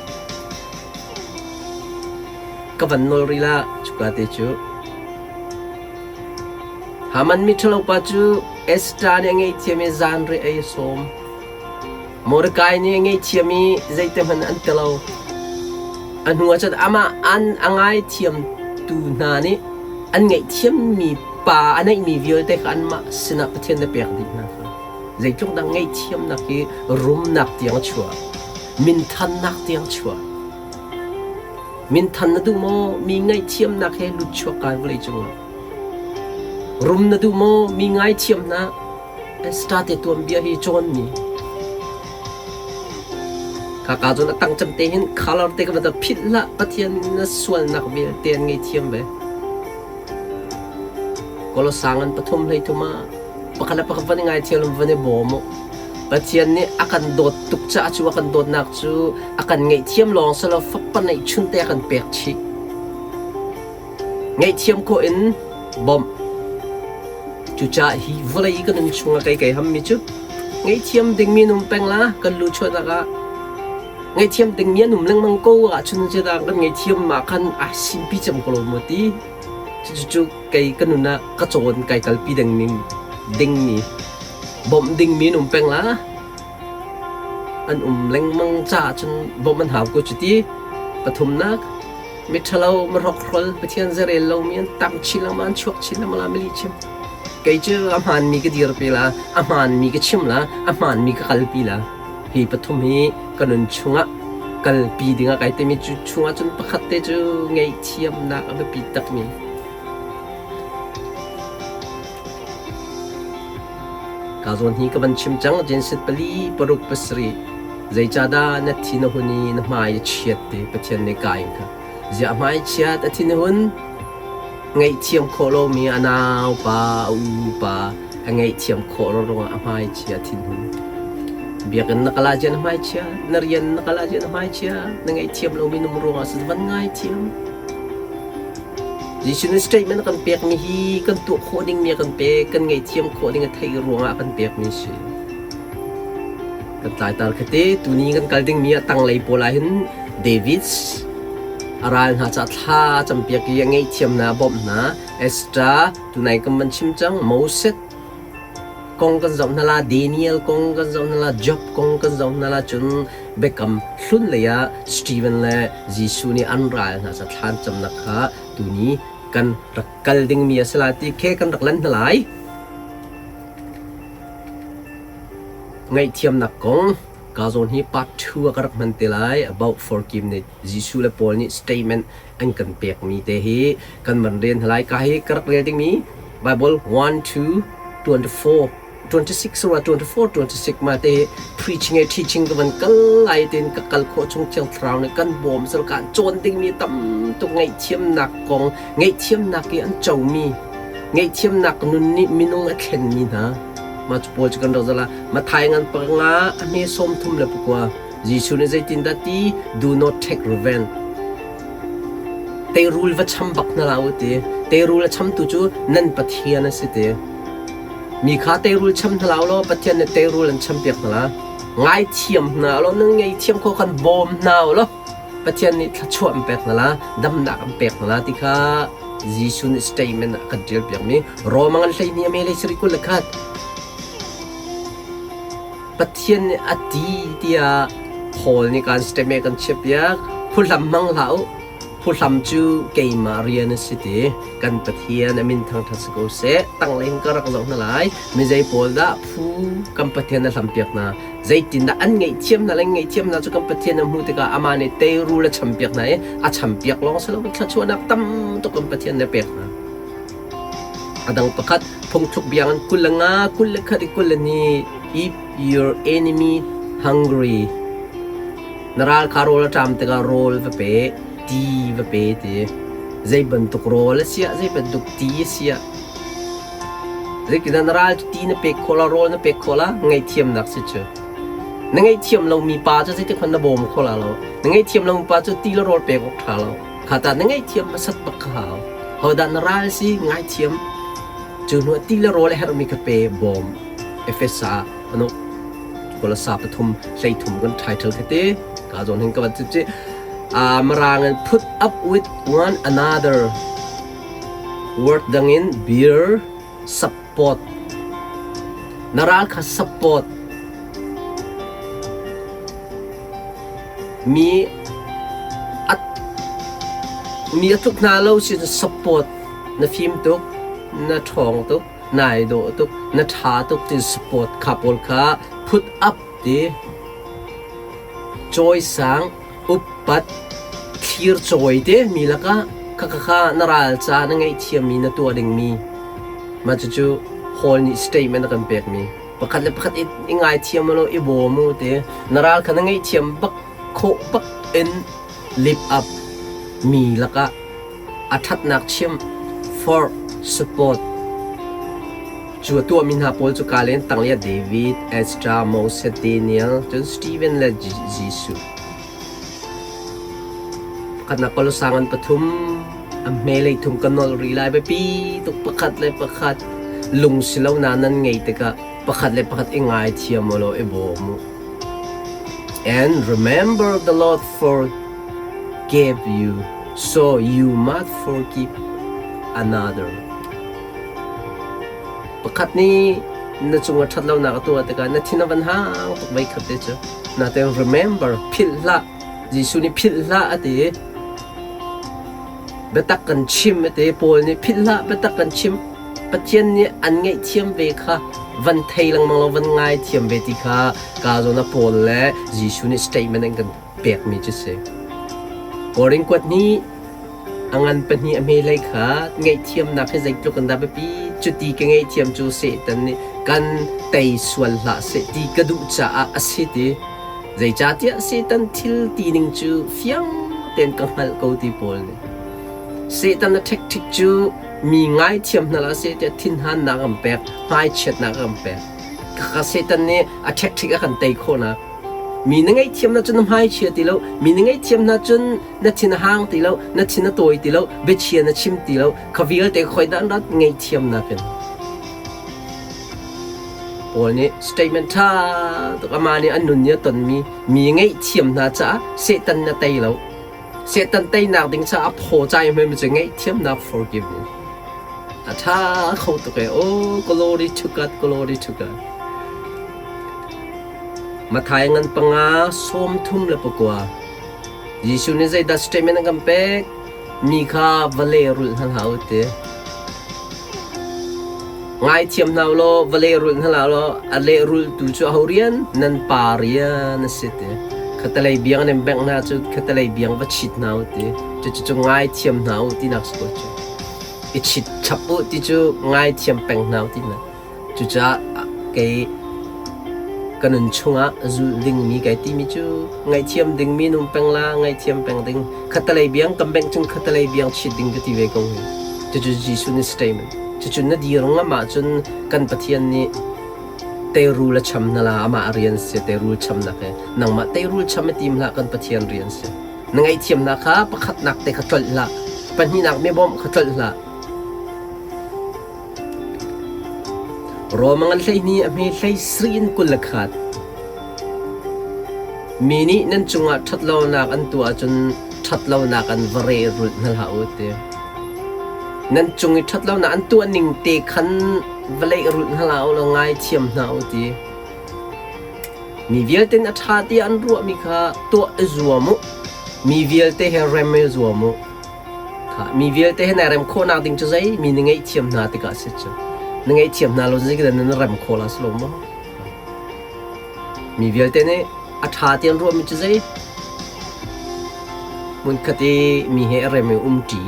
Ka van nawl rih la cuka te cu. Haman miṭhalo pa cu Esther nih a ngaihthiam i zanriah ei a sawm. Mordecai nih a ngaihthiam i zeite hmanh an ti lo. A hnuah cun amah an a ngaithiamtu hna nih an ngaihthiammi pa a neihmi vialte kha anmah sinah Pathian nih a pek dih hna kha. Zeitluk dah ngaihthiamnak hi rumnak tiang a chuah, minthannak tiang a chuah. Minthan na duh maw? Mi ngaihthiamnak he lut chuak kai vawlei cungah. Rum na duh maw? Mi ngaithiamnak Esther te tuanbia hi cawnmi. Kaka cun a tang cem te hin color te ka va philh hlah Pathian na sualnak vialte an ngei ve. Kolosang an pathum hlei thum ah pakhat le pakhat van i ngaithiam van i bawm u. Pathian nih a kan dawt tuk caah cu a kan dawtnak cu a kan ngaihthiam lawng si lo fapa neihchun te a kan pek chih. Ngaihthiam khawh in bawmh. Cucaah hi vawlei i ka nun chungah kei kai hammi cu ngaihthiam dingmi num peng la kan lu chuahnak ah ngaihthiam dingmi an um lengmang ko ahcun zeidah kan ngaihthiam ah khan a simpi cem ko lo maw ti. Cucu kei ka nun ah ka cawn kai kalpi dingmi dingmi bawmh dingmi an um peng la. An um lengmang caah cun bawmh an hau ko cu ti. Pathumnak, miṭhalo, mihrokhrawl, Pathian zeirel lomi an tam chin lengmang, an chuak chin lengmang la, milih chim. Kei cu a hmaanmi ka dirpi la, a hmaanmi ka chim la, a hmaanmi ka kalpi la. Hi pathum hi ka nun chungah kalpi dingah kai timi cu chungah cun pakhat te cu ngaihthiamnak a biapi takmi. Ka zawn hi ka van chim cang Genesis pali paruk pasarih zeicahdah na thin a hun i na hmai a chiat ti Pathian nih Kain kha ziah a hmai chiat a thin a hun ngaihthiam khawh lomi a naupa a upa a ngaihthiam khawh lo ruangah a hmai chia a thinhun biakinn na kal ahcun a hmai chia na rian na kal ahcun a hmai chia na ngaihthiam lomi num ruangah van ngaithiam Jesuh nih statement a kan pekmi hi kan tuah khawh dingmi a kan pek, kan ngaihthiam khawh ding a theih ruangah a kan pekmi a si. Kan tlaitar khate tuni kan kal dingmi a tanglei pawl ah hin David a ral hna ca thla campiak i a ngaihthiam hna, a bawmh hna. Esther tunai kan van chim cang, Moses kong kan zoh hna la, Daniel kong kan zoh hna la, Job kong kan zoh hna la, cun Biakam hlun lei ah Steven le Jesuh nih an ral hna ca thlan camnak kha tuni kan rak kal dingmi a si lai ti khe kan rak lan hna lai. Ngaihthiamnak kong ka zawn hi part 2 ah ka rak hman te lai about forgiveness Jesuh le Paul nih statement an kan pekmi te hi kan van rel hna lai. Ka hi ka rak rel dingmi Bible 1 2 24 26 rua 24 26 ma te preaching e teaching ka van kal lai tin ka kal khawh chung thiang thlarau nih kan bawm sal kan cawn dingmi tam tuk ngaihthiamnak kong ngaihthiamnak i an comi ngaihthiamnak nun nih minung a thlenmi hna ma cu pawl cu kan rak zala Mathai ngan panga a hme sawm thum le pakua Jesuh nih zeitindah ti do not take revenge teirul va cham bak hna la u ti teirul a chamtu cu nan Pathian a si ti Mi kha teirul cham hna hlah law Pathian nih teirul an champiak hna lai. Ngaithiam hna law nan ngaihthiam khawh khan bawm hna u law Pathian nih thluachuah an pek hna la, damnak an pek hna la ti kha Jesuh nih statement ah a kan ṭialpiakmi Rome ngan 12 a me lei sarih 21. Pathian nih a ti tiah Paul nih kan statement kan chiahpiak. Phuhlam hmang hlah u. Phuhlam cu keimah rian a si ti kan Pathian a min thangṭhat si ko seh. Tanglei in ka rak zoh hna lai. Mi zei pawl dah phu kan Pathian a hlampiak hna? Zeitindah an ngaihthiam hna le ngaihthiam hna cu kan Pathian a hmuh tikah amah nih teirul a champiak hna i a champiak lawng si loin thluachuahnak tam tuk kan Pathian nih a pek hna. A dang pakhat phungthluk bia ngan 25 21 i 22 if your enemy hungry Na ral kha rawl a ṭam tikah rawl va pe, ti va pe ti. Zei bantuk rawl a siah, zei bantuk ti a siah. Zeitindah na ral cu ti na pek khawh la, rawl na pek khawh la, ngaihthiamnak si cu. Na ngaihthiam lomi pa cu zeitik hmanh na bawm kho la lo. Na ngaihthiam lomi pa cu ti le rawl pek awk ṭha lo. Kha ta na ngaihthiam hmasat bak kha hau. Hodah na ral si, ngaithiam. Cu hnu ah ti le rawl a herhmi kha pe, bawm. Efesa ano Kolasa pathum hleithum kan title khi te ka zawn hin ka van ci. Mirang in put up with one another. Word dang in beer support. Na ral kha support. Mi a mi a tluk hna lo si support. Na fim tuk, na ṭhawng tuk, nai dawh tuk, na ṭha tuk ti support kha pawl kha put up ti cawisang upat thlir cawi te mi lakah khakha na ral ca na ngaihthiammi na tuah dingmi mah cucu Hall nih statement a kan pekmi pakhat le pakhat i ngaithiam lo i bawm u ti na ral kha na ngaihthiam bak khawh bak in lift up mi lakah a ṭhatnak chim for support cu a tuahmi hna pawl cu Kalen tanglia David, Ezra, Moses, Daniel, cun Stephen le Jesuh. Pakhatnak Kolosang an pathum, a hmelei thum ka nolh rih lai biapi tuk pakhat le pakhat lung si lo na nan ngei tikah pakhat le pakhat i ngaithiam u law i bawm u. And remember the Lord for gave you, so you must forgive another. Pakhat nih na cung a ṭhat lonak a tuah tikah na thin a van hang tuk voi khat te cu. Natein remember, philh hlah. Jesuh nih philh hlah a ti. Biatak kan chim a ti. Paul nih philh hlah, biatak kan chim. Pathian nih an ngaihthiam ve kha van thei lengmang lo, van ngaithiam ve ti kha ka zawn ah Paul le Jesuh nih statement an kan pekmi cu si. Korin kuat nih a ngan pahnih a hme hlei kha ngaihthiamnak hi zeitluk in dah biapi cuti ka ngaihthiam cu Satan nih kan tei sual hlah seh ti ka duh caah a si ti. Zeicahtiah Satan thil ti ning cu fiang tein ka hngalh ko ti Paul nih. Satan a ṭhekṭhik cu mi ngaithiam hna hlah seh tiah thinhannak an pek, hmaichiatnak an pek. Khakha Satan nih a ṭhekṭhik a kan tei khawhnak. Mi na ngaihthiam na cun na hmaichia ti lo, mi na ngaihthiam hna cun na thin a hang ti lo, na thin a tawi ti lo, biachia na chim ti lo, kha vialte khoi dah an rat ngaihthiamnak in. Paul nih statement ṭha tuk amah nih an nun nih a tonmi mi ngaihthiam hna caah Satan na tei lo. Satan teinak ding caah phaw ca i hmemi cu ngaihthiamnak forgiveness. A ṭha kho tuk ee. Oh, glory to God, glory to God. Matthai ngan panga 39. Jesuh nih zeidah statement a kan pek? Mi kha va lehrulh hna hlah u ti. Ngaithiam hna u law va lehrulh hna hlah law a lehrulhtu cu aho rian? Nan pa rian a si ti. Khatalei biang an in bengh hna cu khatalei biang va chit hna u ti. Cucu cu ngaithiam hna u tinak si ko cu. I chit chap u ti cu ngaithiam peng hna u tinak. Cucaah kei ka nun chungah zulh dingmi kai timi cu ngaihthiam dingmi nung peng la ngaihthiam peng ding khatalei biang kan bengh cun khatalei biang chit ding ka ti ve ko hi. Cucu Jesuh nih statement. Cucu na dir ngam ahcun kan Pathian nih teirul a cham hna la amah rian si teirul chamnak he nangmah teirul cham a tim hlah kan Pathian rian si. Na ngaihthiamnak kha pakhatnak te kha tlolh hlah pahnihnak mi bawmh kha tlolh hlah Rom a ngan 12 a hme 17 in 21. Mi nih nan cungah ṭhatlonak an tuah ahcun ṭhatlonak an va rehrulh hna hlah u ti. Nan cung i ṭhatlonak an tuah ning te khan va lehrulh hna hlah u law ngaithiam hna u ti. Mi vialte a ṭha tiah an ruahmi kha tuah i zuam u. Mi vialte he rem i zuam u. Mi vialte he nai rem khawhnak ding cu zei mi na ngaihthiam hna tikah a si cu. Na ngaihthiam hna lo zeidah na rem khawh la si lo maw? Mi vialte nih a ṭha ti an ruahmi cu zei? Hmunkhat i mi he a rem i umṭi.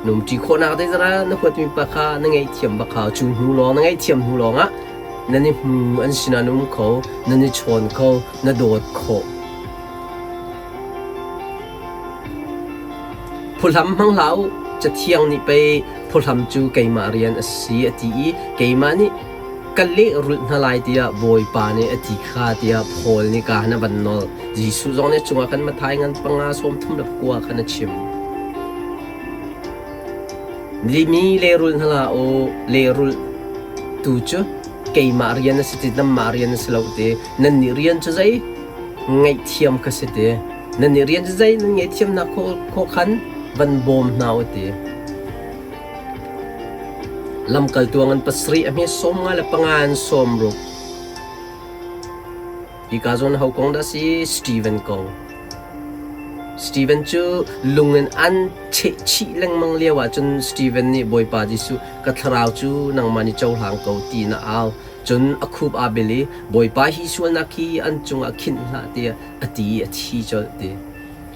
Na umṭi khawhnak te zara na huatmi pa kha na ngaihthiam bak hau. Cu hnu lawng na ngaihthiam hnu lawngah nan i hmu an sinah na um kho, nan i chawn kho, na dawt khawh. Phuhlam hmang hlah u, Cathiang nih pei phuhlam cu keimah rian a si a ti i keimah nih ka lehrulh hna lai tiah Bawipa nih a ti kha tiah Paul nih ka han a van nawl. Jesuh zong nih cungah khan Matthai ngan panga 39 khan a chim. Mi lehrulh hna hlah u, lehrulh tu cu keimah rian a si ti, nanmah rian a si lo ti. Nannih rian cu zei? Ngaihthiam ka si ti. Nan nih rian zei nan ngaihthiamnak khawh khan van bawm hna u ti. Lamkaltu a ngan pasarih a hme 55 in 60. Hika zawn ho kong dah si? Steven kong. Steven cu lung in an cheh chih lengmang lio ahcun Steven nih Bawipa Jesuh ka thlarau cu nangmah nih cohlang ko ti na au. Cun a khup aa bil i Bawipa hi sualnak hi an cungah khinh hlah tiah a ti i a thi colh ti.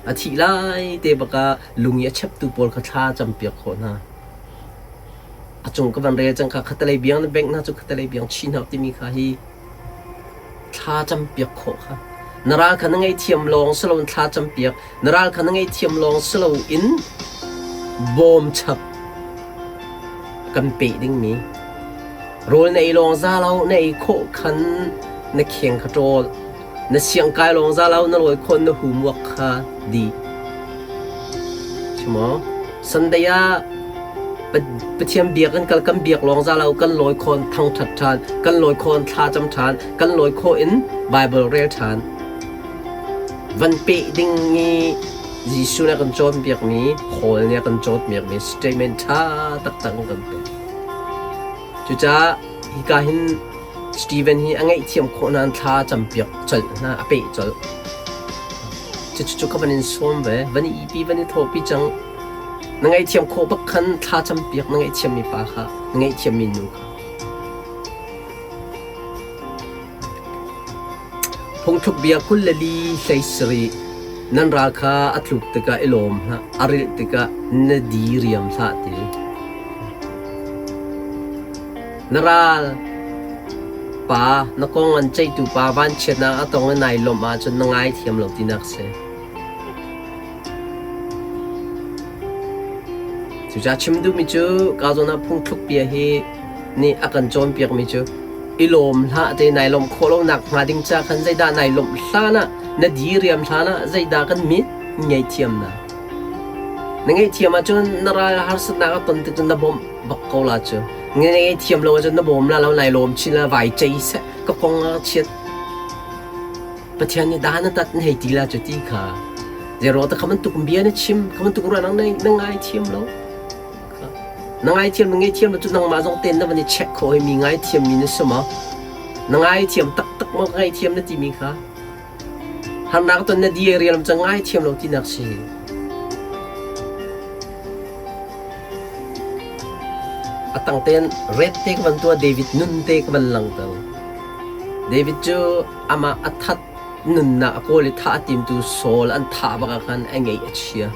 A thih lai te bak ah lung i a cheptu pawl kha thla campiak khawh hna. A cung ka van rel cang kha khatalei biang na bengh hna cu khatalei biang chi hna timi kha hi thla campiak khawh kha. Na ral kha na ngaihthiam lawng si loin thla campiak. Na ral kha na ngaihthiam lawng si loin bawm chap kan peh dingmi. Rawl na ei lawng za lo na ei khawh khan na kheng kha ṭawl. Na siangkai lawng za lo na lawi khawh na humuak kha dih. Maw? Sunday ah Pathian biak kan kal kan biak lawng za lo kan lawi khawn thangṭhat ṭhan, kan lawi khawn thla cam ṭhan, kan lawi khawh in Bible rel ṭhan. Van peh ding i Jesuh nih a kan cawnpiakmi, Paul nih a kan cawnpiakmi statement ṭha taktak an kan pek. Cucaah hika hin Steven hi a ngaihthiam khawh nain thla a campiak colh hna, a peh colh. Cucu ka van in sawm ve, van i ipi, van i thawhpi cang. Na ngaihthiam khawh bak khan thla campiak na ngaihthiammi pa kha, na ngaihthiammi nu kha. Phungthluk bia 24 hlei sarih nan ral kha a tluk tikah i lawm hlah, a rilh tikah na di riam hlah ti. Na ral pa, na kong an ceihtu pa vanchiatnak a tong i nai lawmh ahcun na ngaithiam lo tinak a si. Cucaah chim duhmi cu ka zawn ah phungthluk bia hi nih a kan cawnpiakmi cu i lawm hlah te nai lawmh khawh lonak hnga ding ca khan zeidah nai lawmh hlan ah na diriam hlan ah zeidah kan mit ngaihthiamnak. Na ngaihthiam ahcun na ral harsatnak a ton tik cun na bawmh bak ko la cu. Na ngaihthiam lo ahcun na bawm la lo nai lawm chin la vai cei seh ka kong ah chiat Pathian nih dan a tat na hei ti la cu ti kha. Zeiruang ta kha bantuk bia na chim kha bantuk ruahnak na na ngaithiam lo. Na ngaithiam na ngaihthiam lo cu nangmah zong ten na van i check khawh i mi ngaithiam mi na si maw? Na ngaithiam taktak maw ka ngaihthiam na timi kha? Harnak ton na di rial cang ngaithiam lo tinak si. A tang ten red te ka van tuah David nun te ka van langter. David cu amah a that nunnak a kawl i thah a timtu Saul an thah bak ah khan a ngeih a chia.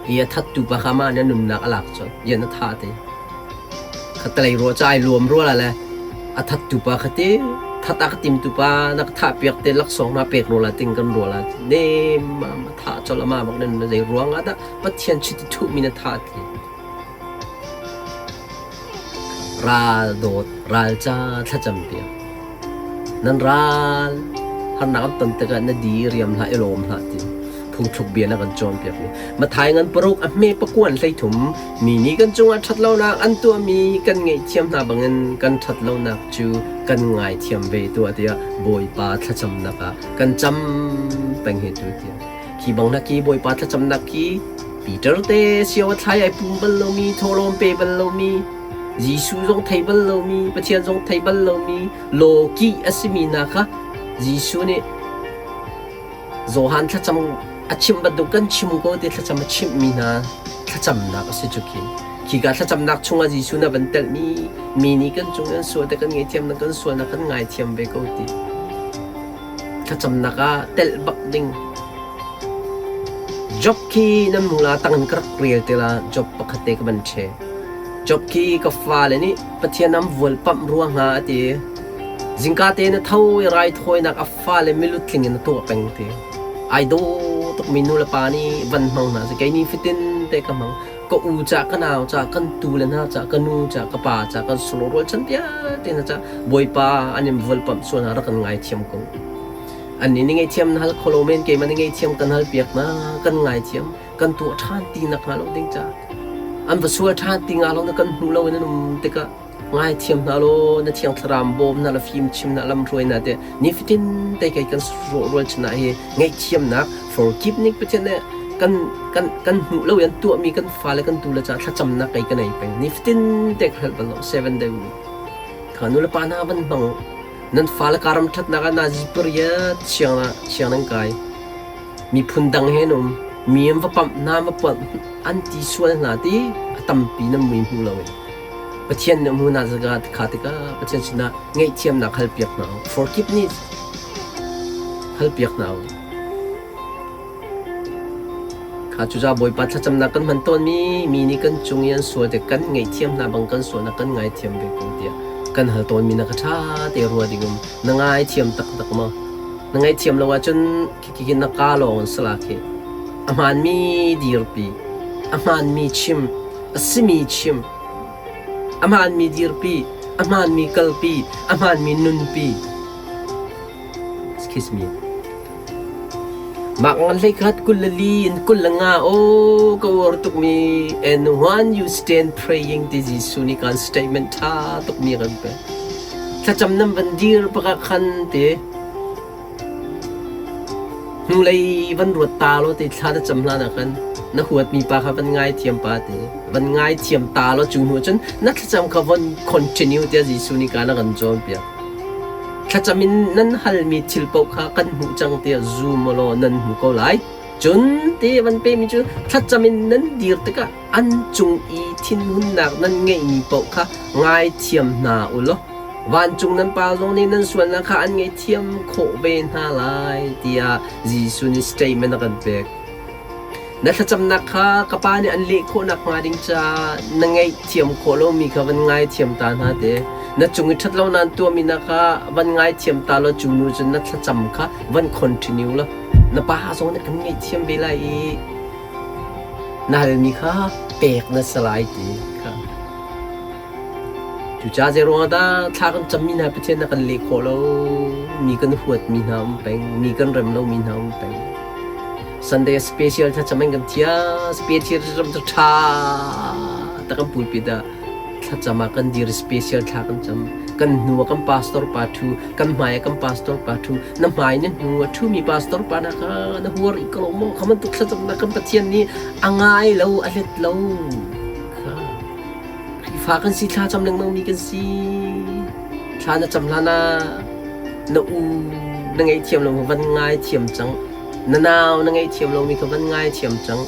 Hi a thattu pa kha mah nih a nunnak a lak colh. Rian a thah te. Khatalei rua ca ai luam rua la le a thattu pa kha te that a ka timtu pa na ka thah piak te laksawng na pek rua la ting kan rua la nem ma thah colh ama bak nan zei ruang ah dah Pathian chiti thuhmi na thah ti. Ral dawt ral ca thlacam piak. Nan ral harnak an ton tikah na di riam hlah i lawm hlah ti phungthluk bia na kan cawnpiakmi. Matthai ngan paruk a hme pakuan 13 mi nih kan cungah ṭhatlonak an tuahmi kan ngaihthiam hna bangin kan ṭhatlonak cu kan ngaithiam ve tuah tiah Bawipa thlacamnak ah kan cam peng hi tu tiah. Khi bang na ki Bawipa thlacamnak khi Peter te sio a thlai ai pum bal lomi thawhlawm pe bal lomi Jesuh zong thei bal lomi Pathian zong thei bal lomi lawkih a simi hna kha Jesuh nih Johan thlacam a chimh bantuk kan chim ko ti thlacam a chimhmi hna thlacamnak a si cu khi. Khika thlacamnak chungah Jesuh na van telhmi mi nih kan cung an sual te kan ngaihthiam na kan sual na kan ngaithiam ve ko ti. Thlacamnak ah telh bak ding. Job khi nan hmu la tang in ka rak rel te la Job pakhat te ka van che. Job khi ka fale nih Pathian an vualpamh rua hnga a ti. Zingka te na tho i raithawinak a fale milutling in a tuah peng ti. Ai dawh tukmi nu le pa nih van hmang hna seh. Kei ni fatin te ka hmang. Ka u ca, ka nau ca, kan tu le hna ca, ka nu ca, ka pa ca, kan sulu rualchan vialte hna ca Bawipa an in vualpamh sual hna rak kan ngaithiam ko. Annih nih ngaihthiam na hal kho lo men keimah nih ngaihthiam kan hal piak hna kan ngaithiam kan tuah ṭhan ti nak hnga lo ding ca an va sual ṭhan ti nga lo na kan hmu lo in an um tikah ngaithiam hna law na thiang thlarau bawm hna la fim chim hna lamhruai hna te nifatin te kei kan rual chin ah hi ngaihthiamnak Forgive nih Pathian nih kan kan kan hmuh lo i an tuahmi kan fale kan tule caah thlacamnak kei ka nei peng. Nifatin te ka hngalh bal lo. 7 day week. Kha nu le pa hna van hmang nan fale karam ṭhatnak ah nazi pariat siang ah siang nan kai. Miphun dang he an um. Mi an va pamh hna, va pamh an ti sual hna ti a tampi nan mui hmu lo in. Pathian nih a hmu hna kha tikah Pathian sinah ngaihthiamnak halpiak hna u. Forgiveness halpiak hna u. Kha cucaah Bawipa thlacamnak kan hman tawnmi mi nih kan cung i an sual tik kan ngaihthiam hna bang kan sualnak kan ngaithiam ve ko tiah kan hal tawnmi na ka ṭha te rua ding um. Na ngaithiam taktak maw? Na ngaihthiam lo ahcun khikhi na kaa lawng in sala khi. A hmaanmi dirpi, a hmaanmi chim, a simi chim, a hmaanmi dirpi, a hmaanmi kalpi, a hmaanmi nunpi. Excuse me. Mah ngan hlei khat 24 in 25 aw ka uar tukmi and when you stand praying ti Jesuh nih kan statement ṭha tukmi kan pek. Thlacam nan van dir bak khan te hnulei van ruat ta law te thla na cam hlan ah khan na huatmi pa kha van ngaithiam pa te van ngaithiam ta law cu hnu cun na thlacam kha von continue tiah Jesuh nih kan a kan cawnpiak. Thlacam in nan halmi thil paoh kha kan hmuh cang tiah zum law nan hmu ko lai. Cun ti van pemi cu thlacam in nan dir tikah an cung i thinhunnak nan ngeihmi paoh kha ngaithiam hna u law vancung nan Pa zong nih nan sualnak kha an ngaihthiam khawh ve hna lai tiah Jesuh nih statement a kan pek. Na thlacamnak kha ka Pa nih an leh khawh nakhnga ding caah na ngaihthiam khawh lomi kha van ngaithiam ta hna te. Na cung i ṭhatlo nan tuahmi hna kha van ngaithiam ta law cu nu cun na thlacam kha van continue law na Pa zong nih an ngaihthiam ve lai i na halmi kha pek na si lai ti kha. Cucaah zeiruangah dah thla kan cammi hna Pathian na kan leh khawh lo, mi kan huatmi hna um peng, mi kan rem lomi hna um peng. Sunday special thlacam in kan thia, special thlacam cu ṭha tak kan pulpit ah thlacam ah kan dir special thla kan cam. Kan hnu ah kan pastor pa ṭhu, kan hmai ah kan pastor pa ṭhu, na hmai na hnu a ṭhumi pastor pa na kha na huar i ka lo maw kha bantuk thlacamnak kan Pathian nih a ngai lo, a let lo. Kha Khrihfa kan si thla cam lengmang mi kan si. Thla na cam hlan ah na u na ngaihthiam lo van ngaithiam cang. Na nau na ngaihthiam lomi kha van ngaithiam cang.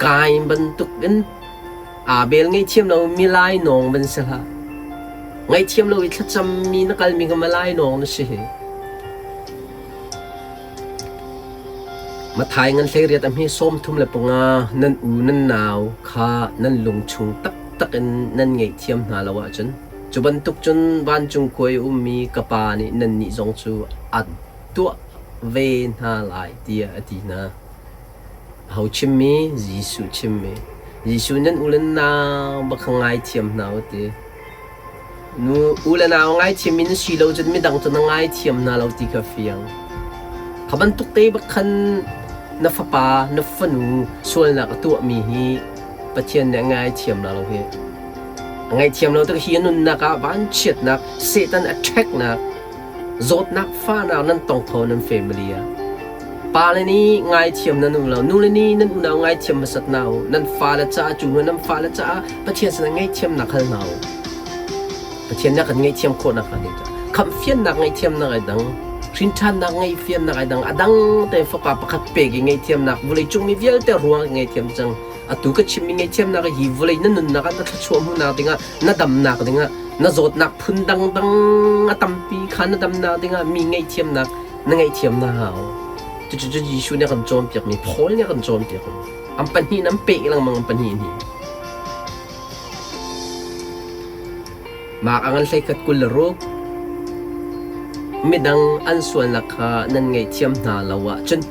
Kain bantuk in Abel ngaihthiam lo mi lainawng van si hlah. Ngaihthiam lo i thlacam mi na kalmi kha malainawng na si hi. Matthai ngan 18 a hme 35 nan u nan nau kha nan lung chung taktak in nan ngaihthiam hna lo ahcun cu bantuk cun vancung khua i ummi ka Pa nih nannih zong cu a tuah ve hna lai tiah a ti hna. Aho chimmi? Jesuh chimmi. Jesuh nan u le nau bak kha ngaithiam hna u ti. Nu u le nau ngaithiam in si lo cun midang cu na ngaithiam hna lo ti kha fiang. Kha bantuk te bak khan na fapa, na fanu sualnak a tuahmi hi Pathian nih a ngaithiam la lo hi. A ngaihthiam lo tik hi a nunnak ah vanchiatnak, Satan attacknak, zawtnak fahnak nan tong kho nan family ah. Pale nih ngaithiam nan um lo, nule nih nan unau ngaithiam hmasat hna u. Nan fale caah cu hnu nan fale caah Pathian sinah ngaihthiamnak hal hna u. Pathian nih a kan ngaihthiam khawh nakhnga ding caah khamhfiannak ngaihthiamnak ai dang, hrinṭhannak ngaihfiannak ai dang, a dang te fapa pakhat pek i ngaihthiamnak vawleicung mi vialte ruang ngaihthiam cang. Atu ka chimmi ngaihthiamnak hi vawlei na nunnak ah na thluachuah hmuhnak dingah na damnak dingah na zawtnak phun dangdang a tampi kha na damnak dingah mi ngaihthiamnak na ngaihthiam na hau. Cucu Jesuh nih a kan cawnpiakmi, Paul nih a kan cawnpiakmi. An pahnih in an peh lengmang an pahnih nih. Mah a ngan hleikhat 26 Midang an sualnak kha nan ngaihthiam hna lo ahcun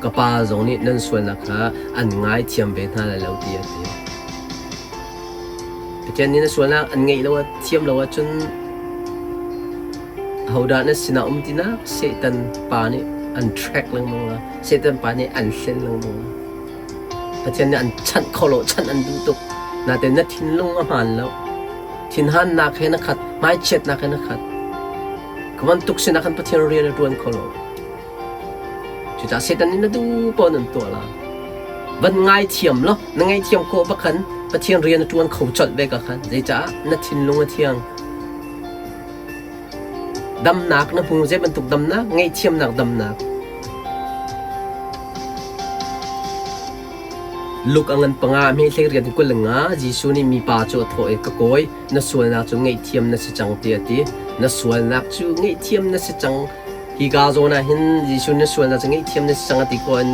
ka Pa zong nih nan sualnak kha an ngaithiam ve hna lai lo ti a ti. Pathian nih na sualnak an ngeih lo thiam lo ahcun ahodah na sinah um tinak Satan pa nih an track lengmang la. Satan pa nih an hlen lengmang la. Pathian nih an chanh kho lo, chanh an duh tuk. Nain na thinlung a hmaan lo. Thinhannak he na khat, hmaichiatnak he na khat. Ka bantuk sinah khan Pathian rian a ṭuan kho lo. Cucaah Satan nih na duh paoh nan tuah la. Van ngaithiam law na ngaihthiam khawh bak khan Pathian rian a ṭuan kho colh ve ka khan. Zeicah na thinlung a thiang. Damnak na hmu zei bantuk damnak? Ngaihthiamnak damnak. Luke a ngan panga hme hlei riat in 25 Jesuh nih mipa cu a thawh i ka kawi na sualnak cu ngaihthiam na si cang tiah a ti. Na sualnak cu ngaihthiam na si cang. Hika zawn ah hin Jesuh na sualnak cu ngaihthiam na si cang a ti ko in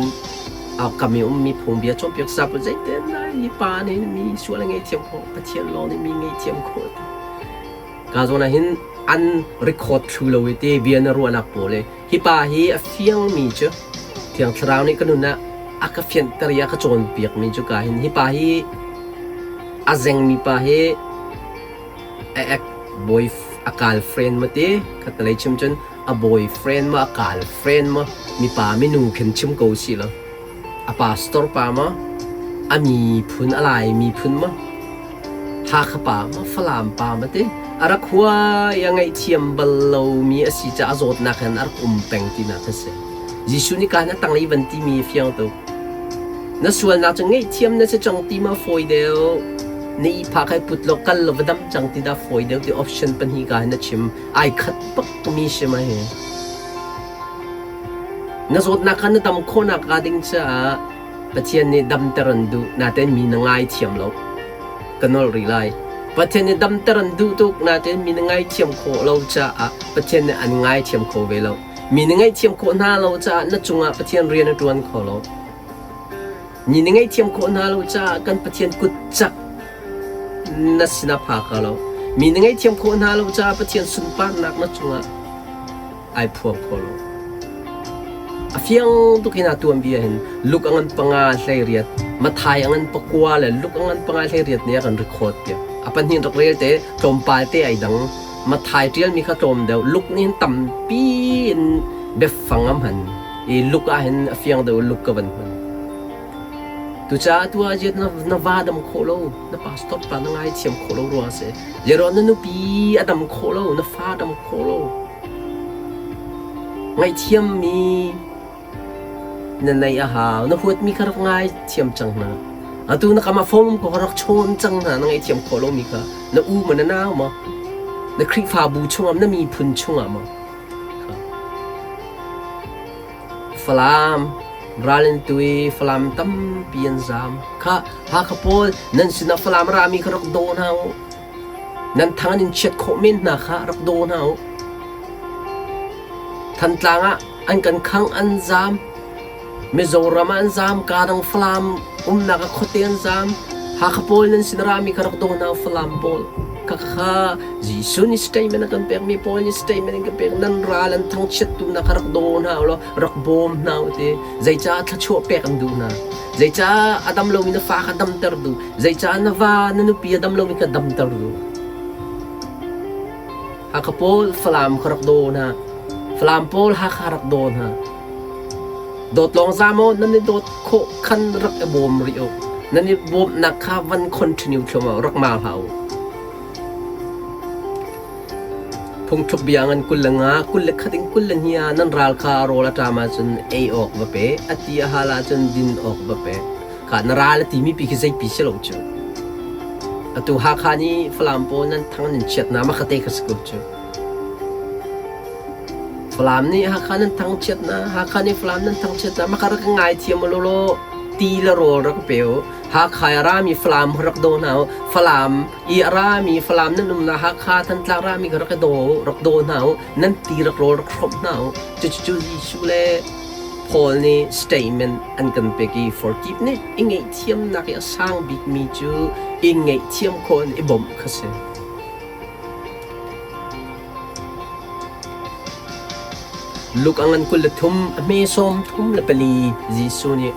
a kam i ummi phungbia cawnpiak sap zeitin dah hi pa nih mi sual a ngaihthiam khawh Pathian lawng nih mi ngaihthiam khawh ti. Ka zawn ah hin an record thlu lo i te bia na ruahnak pawl i hi pa hi a fiangmi cu Thiang Thlarau nih ka nun ah a ka fianhter i a ka cawnpiakmi cu ka hin hi pa hi a zengmi pa hi a ex boy a girlfriend ma ti khatalei chim cun a boyfriend ma a girlfriend ma mipa minu khin chim ko si lo a pastor pa ma a miphun a lai miphun ma Hakha pa ma Falam pa ma ti a rak hua i a ngaihthiam bal lomi a si caah a zawtnak hin a rak um peng tinak a si. Jesuh nih kaan a tanglei van timi a fiang tuk. Na sualnak cu ngaihthiam na si cang ti ma fawi deuh. Na ihphah kai put law kal law va dam cang ti dah fawi deuh ti option pahnih ka hin na chim. Ai khat bak mi si ma hi. Na zawtnak kha na dam khawhnak hnga ding caah Pathian nih damter an duh, natein mi na ngaithiam lo. Ka nolh rih lai. Pathian nih damter an duh tuk, natein mi na ngaithiam khawh lo caah Pathian nih an ngaithiam kho ve lo. Mi na ngaihthiam khawh hna lo caah na cungah Pathian rian a ṭuan kho lo. Mi na ngaihthiam khawh hna lo caah kan Pathian kut cak na sinah pha kho lo. Mi na ngaihthiam khawh hna lo caah Pathian sunparnak na cungah ai phuang kho lo. A fiang tuk hin a tuanbia hin luk a ngan panga hlei riat, Mathai a ngan pakua le luk a ngan panga hlei riat nih a kan record piak. A pahnih rak rel te tlawmpal te ai dang. Mathai ṭialmi kha tlawm deuh. Luk nih hin tampi in biafang a hman. I luk ah hin a fiang deuh luk ka van hman. Tucaah tu ah na, na va dam khawh lo, na pastor pa na ngaithiam khawh lo ruang a si. Zeruang na nupi a dam khawh lo, na fa dam khawh lo. Ngaihthiammi na neih a hau. Na huatmi kha rak ngaithiam cang hna. Atu na kam ah phone ko rak chawn cang hna, na ngaihthiam khawh lomi kha. Na u maw na nau maw? Na Khrihfabu chungah na miphun chungah maw? Falam ral in tu i Falam tampi an zaam. Kha Hakha pawl nan sinah Falam rami kha rak daw hna u. Nan thang an in chiat khawh men hna kha rak daw hna u. Thantlang ah an kan khang an zaam. Mizoram ah an zaam, kadang Falam umnak ah khuate an zaam. Hakha pawl nan sin rami kha rak daw hna u Falam pawl. Khakha Jesuh nih statement a kan pekmi Paul nih statement an kan pek nan ral an thangchiattu hna kha rak daw hna u law rak bawm hna u ti zeicah thluachuah pek an duh hna zeicah a dam lomi na fa kha damter duh zeicah na va na nupi a dam lomi kha damter duh Hakha pawl Falam kha rak daw hna Falam pawl Hakha rak daw hna dawt lawng za maw nan i dawt khawh khan rak i bawm rih u nan i bawmnak kha van continue thluahmah rak ma hlah u Phungthluk bia ngan 25 21 in 22 ah nan ral kha rawl a ṭam ahcun ei awk va pe, a ti a hal ahcun din awk va pe. Kha na ral a timi pi khi zeipi si lo cu. Atu Hakha nih Falam pawl nan thang nan chiat na ma khate kha si ko cu. Falam nih Hakha nan thang chiat na, Hakha nih Falam nan thang chiat na, ma kha rak ngai thiam lo lo ti le rawl rak pe u. Hakha i rami Falam rak daw hna u. Falam i a rami Falam nan umnak Hakha Thantlang rami kha rak i daw u, rak daw hna u. Nan ti rak rawl rak hrawmh hna u. Cucu Jesuh le Paul nih statement an kan pek i forgiveness i ngaihthiamnak i a sang bikmi cu i ngaihthiam khawh in i bawmh kha si. Luke a ngan 23 a hme 34 Jesuh nih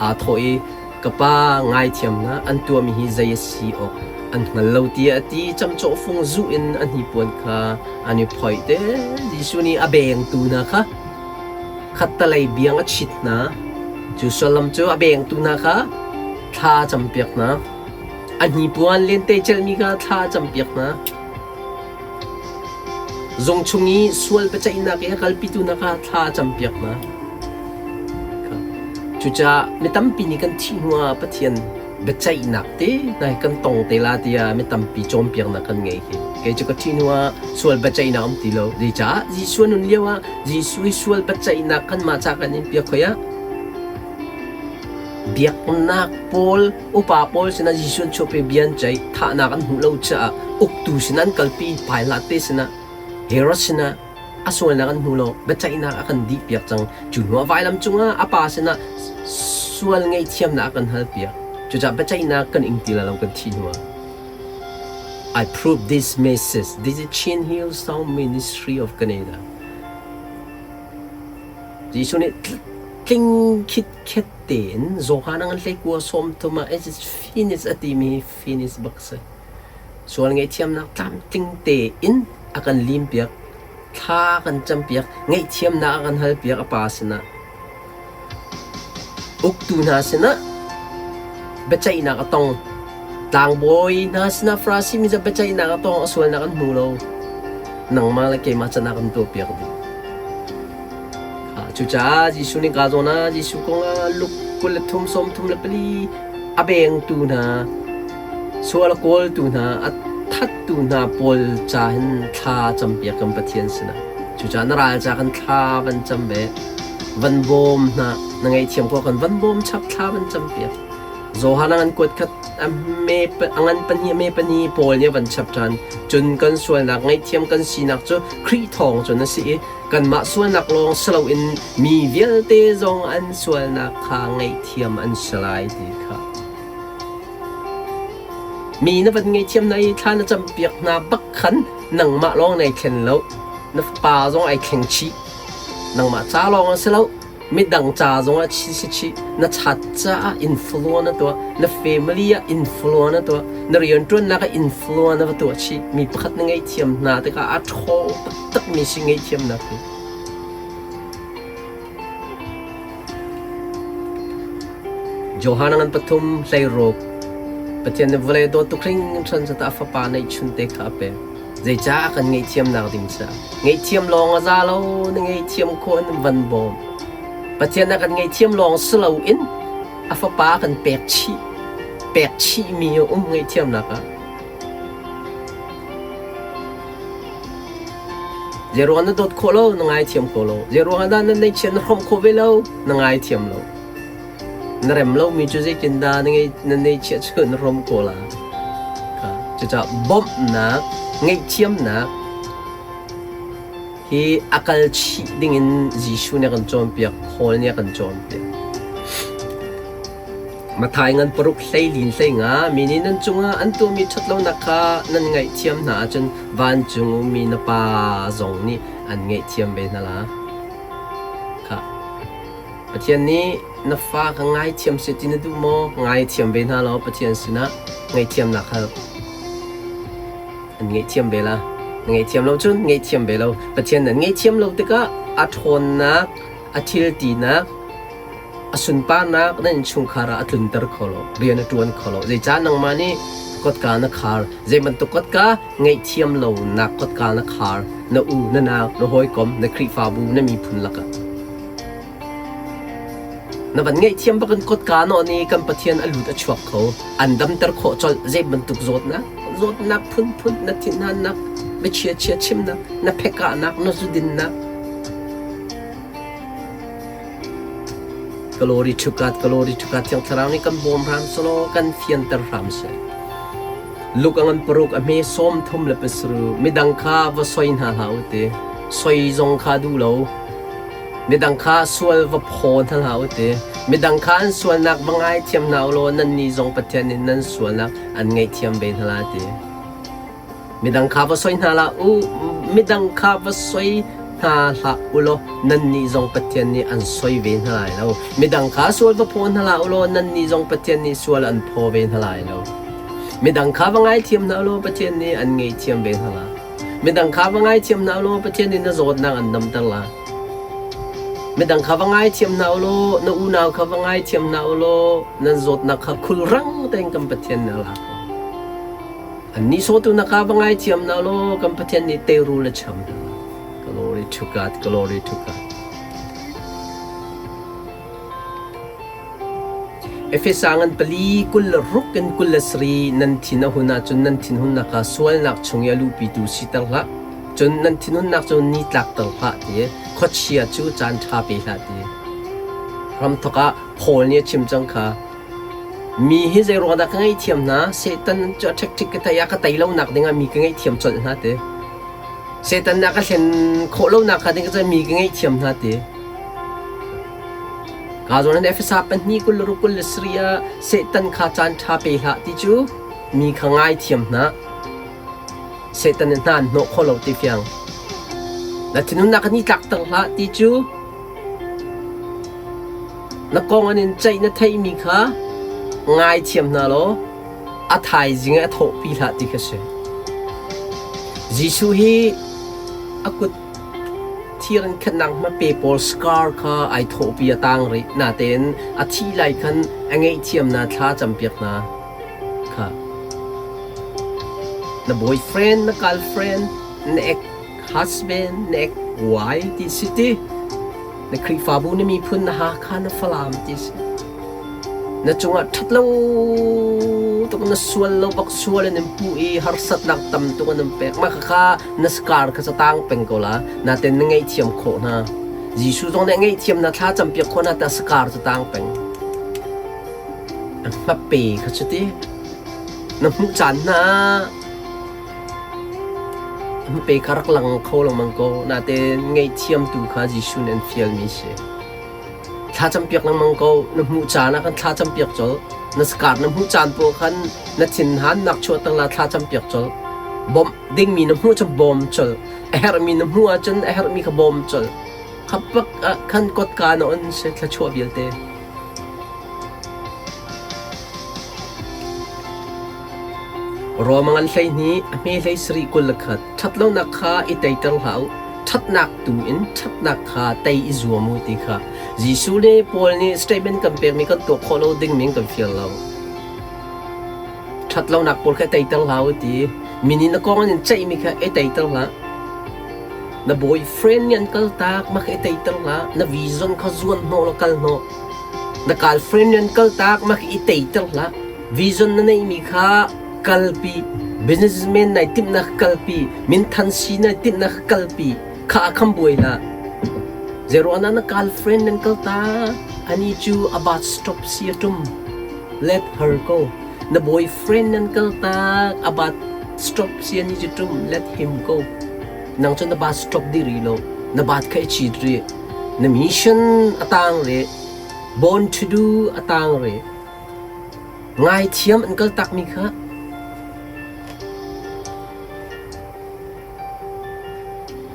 aa thawh i ka pa ngaithiam hna an tuahmi hi zei a si awk an hngal lo tiah a ti camcawh fung zuh in a hnipuan kha an i phoih te Jesuh nih a bengtu hna kha khattalei biang a chit hna cu sullam cu a bengtu hna kha thla a campiak hna a hnipuan lente celhmi kha thla a campiak hna Zung chung i sual biaceihnak i a kalpitu hna kha thla a campiak hna. Cucaah mi tampi nih kan thih hnuah Pathian biaceihnak te hna hi kan tong te la tiah mi tampi cawnpiaknak kan ngei hi. Kei cu ka thih hnuah sual biaceihnak um ti lo. Zeicah Jesuh nun lio ah Jesuh i sual biaceihnak kanmah ca kan in piak khoi ah biaknak pawl upa pawl sinah Jesuh an chuahpi bia an ceih thahnak an hmuh lo caah uktu sinah an kalpi Pilate te sinah Herod sinah a sualnak an hmu lo biaceihnak a kan dihpiak cang cu hnuah vailam cungah a pa sinah sual ngaihthiamnak a kan halpiak cucaah biaceihnak kan ing ti lai lo kan thih hnuah I prove this message. This is Chin Hill Sound Ministry of Canada. Jesuh nih tling khitkhet tein Johan a ngan hlei kua sawm thum ah it is finished a timi hi finish bak si. Sual ngaihthiamnak tlamtling tein a kan limpiak, thla a kan campiak, ngaihthiamnak a kan halpiak a Pa sinah. Uktu hna sinah biaceihnak a tong. Tlangbawi hna sinah Farasi mi cu biaceihnak a tong, a sualnak an hmu lo. Nangmah le keimah can ah kan tuahpiak dih. Cucaah Jesuh nih kaa zawn ah Jesuh kong ah Luke 23 34 a bengtu hna, sual a kawltu hna, a thattu hna pawl ca hin thla campiak kan Pathian sinah. Cucaah na ral ca kan thla van cam ve, van bawm hna, na ngaihthiam ko kan van bawm chap thla van campiak. Johan a ngan kuat khat a me a ngan pahnih a me pahnih Paul nih a van chap ṭhan. Cun kan sualnak ngaihthiam kan sinak cu Khrih thawng cun a si i Kanmah sualnak lawng si loin mi vialte zong an sualnak kha ngaihthiam an si lai ti kha. Mi na van ngaihthiam hna i thla na campiak hna bak khan nangmah lawng nai thlen lo. Na fapa zong ai thleng chih. Nangmah ca lawng a si lo. Midang ca zongah si chih. Na chat caah influence na tuah. Na family ah influence na tuah. Na rianṭuannak ah influence na va tuah chih. Mi pakhat na ngaihthiam hna tikah a ṭhawng taktakmi si ngaihthiamnak hi. Johan ngan pathum hleiruk Pathian nih vawlei dawt tuk hringhran cu tah a fapa neihchunte kha a pek. Zeicah a kan ngaihthiamnak ding caah? Ngaihthiam lawng a za lo, na ngaihthiam khawh in van bawm. Pathian a kan ngaihthiam lawng si loin a fapa a kan pek chih. Pek chihmi a um ngaihthiamnak ah. Zeiruang na dawt khawh lo, na ngaithiam kho lo. Zeiruang ah dah na neihchiat na hrawmh khawh ve lo, na ngaithiam lo. Na rem lomi cu zeitindah na ngei na neihchiah cu na rom ko la? Cucaah bawmhnak, ngaihthiamnak hi a kal chih dingin Jesuh nih a kan cawnpiak, Paul nih a kan cawnpiak. Matthai ngan paruk hleilin hleinga mi nih nan cungah an tuahmi ṭhatlonak kha nan ngaihthiam hna ahcun vancung ummi na Pa zong nih an ngaihthiam ve hna la. Khah. Pathian nih na fa kha ngaithiam seh ti na duh maw? Ngaithiam ve hna law Pathian sinah ngaihthiamnak hal. An ngaihthiam ve la. Na ngaihthiam lo cun ngaihthiam ve lo. Pathian nan ngaihthiam lo tikah a ṭhawnnak, a thiltinak, a sunparnak nan innchungkhar ah a tlunter kho lo. Rian a ṭuan kho lo. Zeicah nangmah nih kotka na khar? Zei bantuk kotka? Ngaihthiam lonak kotka na khar. Na u, na nau, na hawikom, na Khrihfabu, na miphun lakah. Na van ngaihthiam bak in kotka nawh ni kan Pathian a lut a chuak kho. An damter khawh colh zei bantuk zawtnak, zawtnak phunphun, na thinhannak, biachia chia chimnak, na phekahnak, na zudinnak. Glory to God, glory to God. Thiang Thlarau nih kan bawm hram selaw kan fianter hram seh. Luk a ngan paruk a hme 37 midang kha va soi hna hlah u ti. Soi zong kha duh lo. Midang kha sual va phaw hna hlah u ti. Midang kha an sualnak va ngaithiam hna u law nannih zong Pathian nih nan sualnak an ngaihthiam ve hna lai ti. Midang kha va soi hna hlah u, midang kha va soi hna hlah u law nannih zong Pathian nih an soi ve hna lai lo. Midang kha sual va phaw hna hlah u law nannih zong Pathian nih sual an phaw ve hna lai lo. Midang kha va ngaithiam hna u law Pathian nih an ngaihthiam ve hna lai. Midang kha va ngaithiam hna u law Pathian nih na zawtnak an damter lai. Midang kha va ngaithiam hna u law na unau kha va ngaithiam hna u law nan zawtnak kha khulrang tein kan Pathian nih a lak. An nihsawhtu na ka va ngaithiam hna law kan Pathian nih teirul a cham hna. Glory to God, glory to God. Efesa ngan pali 26 in 23 nan thin a hun ahcun nan thinhunnak kha sualnak chung i a luhpitu siter hlah. Cun nan thinhunnak cu ni tlakter hlah ti khuachia cu caan ṭha pe hlah ti. Ramthok ah Paul nih a chim cang kha. Mi hi zei ruang dah ka ngaihthiam hna? Satan cu a ṭhekṭhik ka tei ah ka tei lonak dingah mi ka ngaihthiam colh hna ti. Satan nih a ka hlen khawh lonak kha ding cun mi ka ngaihthiam hna ti. Ka zawn in Efesa pahnih 26 27 ah Satan kha caan ṭha pe hlah ti cu mi kha ngaithiam hna. Satan nih hna an hnawh kho lo ti fiang. Na thinhunnak kan i tlakter hlah ti cu na kong an in ceih na theihmi kha ngaithiam hna law a thaizing ah a thawhpi hlah ti kha si. Jesuh hi a kut thir in khenhnak hmape pawl scar kha ai thawhpi a tang rih. Natein a thih lai khan a ngaihthiam hna thla campiak hna kha. Na boyfriend, na girlfriend, na ex husband, na ex wife ti si ti. Na Khrihfabu na miphun na Hakha na Falam ti si. Na cungah ṭhatlo tuk na sual lo bak sual in an puh i harsatnak tam tuk an in pek. Mah khakha na scar kha catang peng ko la. Natin na ngaihthiam khawh hna. Jesuh zong nih a ngaihthiam na thla campiak khawh hna ta scar catang peng. A hmape kha cu ti. Na hmuh caan hna hmape kha rak lang kho lengmang ko. Natin ngaihthiam tu kha Jesuh nih an fialmi si. Thla campiak lengmang ko. Na hmuh caan ah khan thla campiak colh. Na scar na hmuh caan poah khan na thinhannak chuahter la thla campiak colh. Bawmh dingmi na hmuh cu bawm colh. A herhmi na hmuh ahcun a herhmi kha bawm colh. Kha pak ah khan kotka na on si thluachuah vialte. Rom ngan 12 a hme hlei sarih 21 ṭhatlonak kha i teiter hlah u. Ṭhatnak tu in ṭhatnak kha tei i zuam u ti kha Jesuh le Paul nih statement kan pekmi kan tuah khawh lo ding ning kan fial lo. Ṭhatlonak pawl kha i teiter hlah u ti. Mi nih na kong an in ceihmi kha i teiter hlah. Na boyfriend nih an kaltak mah kha i teiter hlah. Na vision kha zuan hnawh law kal hnawh. Na girlfriend nih an kaltak mah kha i teiter hlah. Vision na neihmi kha kalpi. Businessman nai timhnak kalpi. Minthan si nai timhnak kalpi. Kha a kham buai hlah. Zeiruangah na girlfriend nan kaltak? Ani cu a bus stop si a tum. Let her go. Na boyfriend nan kaltak a bus stop si ani cu tum. Let him go. Nang cu na bus stop dih rih lo. Na bat kha i chit rih. Na mission a tang rih. Born to do a tang rih. Ngaithiam an kaltakmi kha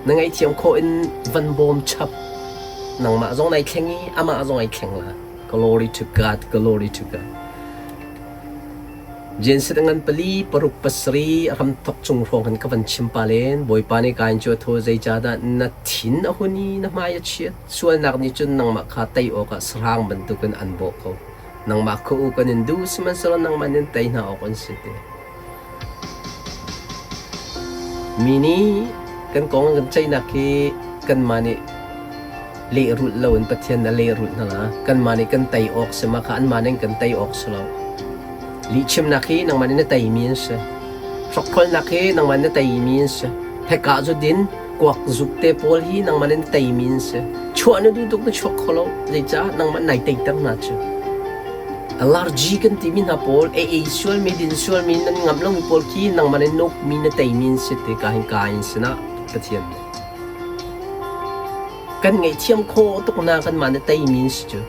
na ngaihthiam khawh in van bawm chap. Nangmah zong nai thleng i amah zong ai thleng la. Glory to God, glory to God. Jenset ngan pali paruk pasarih a hramthok chung hrawng khan ka van chim pa len Bawipa nih kain cu a thaw zeicahdah na thin a hun i na hmai a chiat sualnak nih cun nangmah kha tei awkah sahrang bantukin an bawh ko nangmah kha u kan in duh sihmanhsehlaw nangmah nih tei hna awk an si ti mi nih kan kong kan ceihnak hi kanmah nih lehrulh loin Pathian a lehrulh hna la kanmah nih kan tei awk si ma kha anmah nih kan tei awk si lo lihchimnak hi nangmah nih na teimi an si hrokhrolnak hi nangmah nih na teimi an si heka zu din kuak zuk te pawl hi nangmah nih na teimi an si chuah na duh tuk na chuak kho lo zeicah nangmah nai teiter hna cu allergy kan timi hna pawl ei ei sualmi din sualmi nan ngamh lomi pawl khi nangmah nih nukmi na teimi an si ti ka hin ka in sinah Pathian nih Kan ngaihthiam khawh tuk na kanmah na teimi an si cu.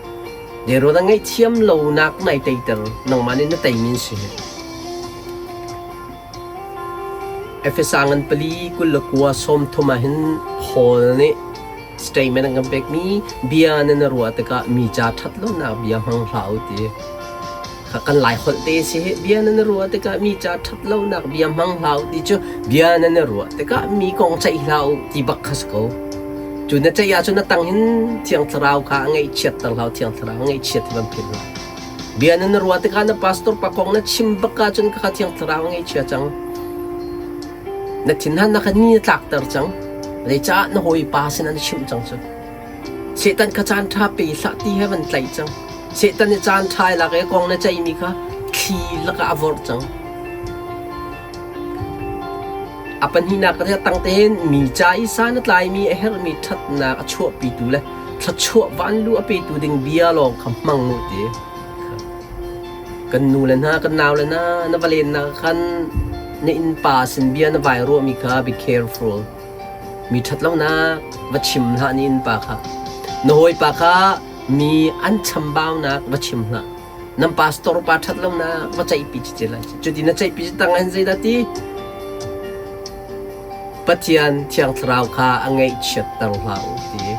Zeiruang dah ngaihthiam lonak nai teiter nangmah nih na teimi an si hi. Efesa ngan pali 29 30 ah hin Paul nih statement an kan pekmi bia nan ruah tikah mi ca ṭhat lonak bia hmang hlah u ti. Kha kan Lai holh te si hi bia nan ruah tikah mi ca ṭhat lonak bia hmang hlah u ti cu bia nan ruah tikah mi kong ceih hlah u ti bak kha si ko. Cu na ceih ahcun na tang hin Thiang Thlarau kha a ngaihchiatter hlah u, Thiang Thlarau a ngaihchiat hi van philh hlah. Bia nan ruah tikah na pastor pa kong na chim bak ahcun kha Thiang Thlarau a ngaihchia cang. Na thinhannak kha ni na tlakter cang. Zeicah na hawipa sinah na chimh cang cu. Satan kha caan ṭha pe hlah ti he van tlaih cang. Satan nih caan ṭha i lak i kong na ceihmi kha thli lakah a vorh cang. A pahnihnak ka tang tein mi ca i san a tlaimi a herhmi ṭhatnak a chuahpitu le thluachuah vanlu a petu ding bia lawng kha hmang u ti. Kan nu le hna, kan nau le hna, na va lennak khan na innpa sin bia na vai ruahmi kha be careful. Mi ṭhatlonak va chim hlah na innpa kha. Na hawipa kha mi an chambaunak va chim hlah. Nan pastor pa ṭhatlonak va ceihpi ci lai. Cuti na ceihpi ci tang hin zeidah ti? Pathian Thiang Thlarau kha a ngaihchiatter hlah u ti.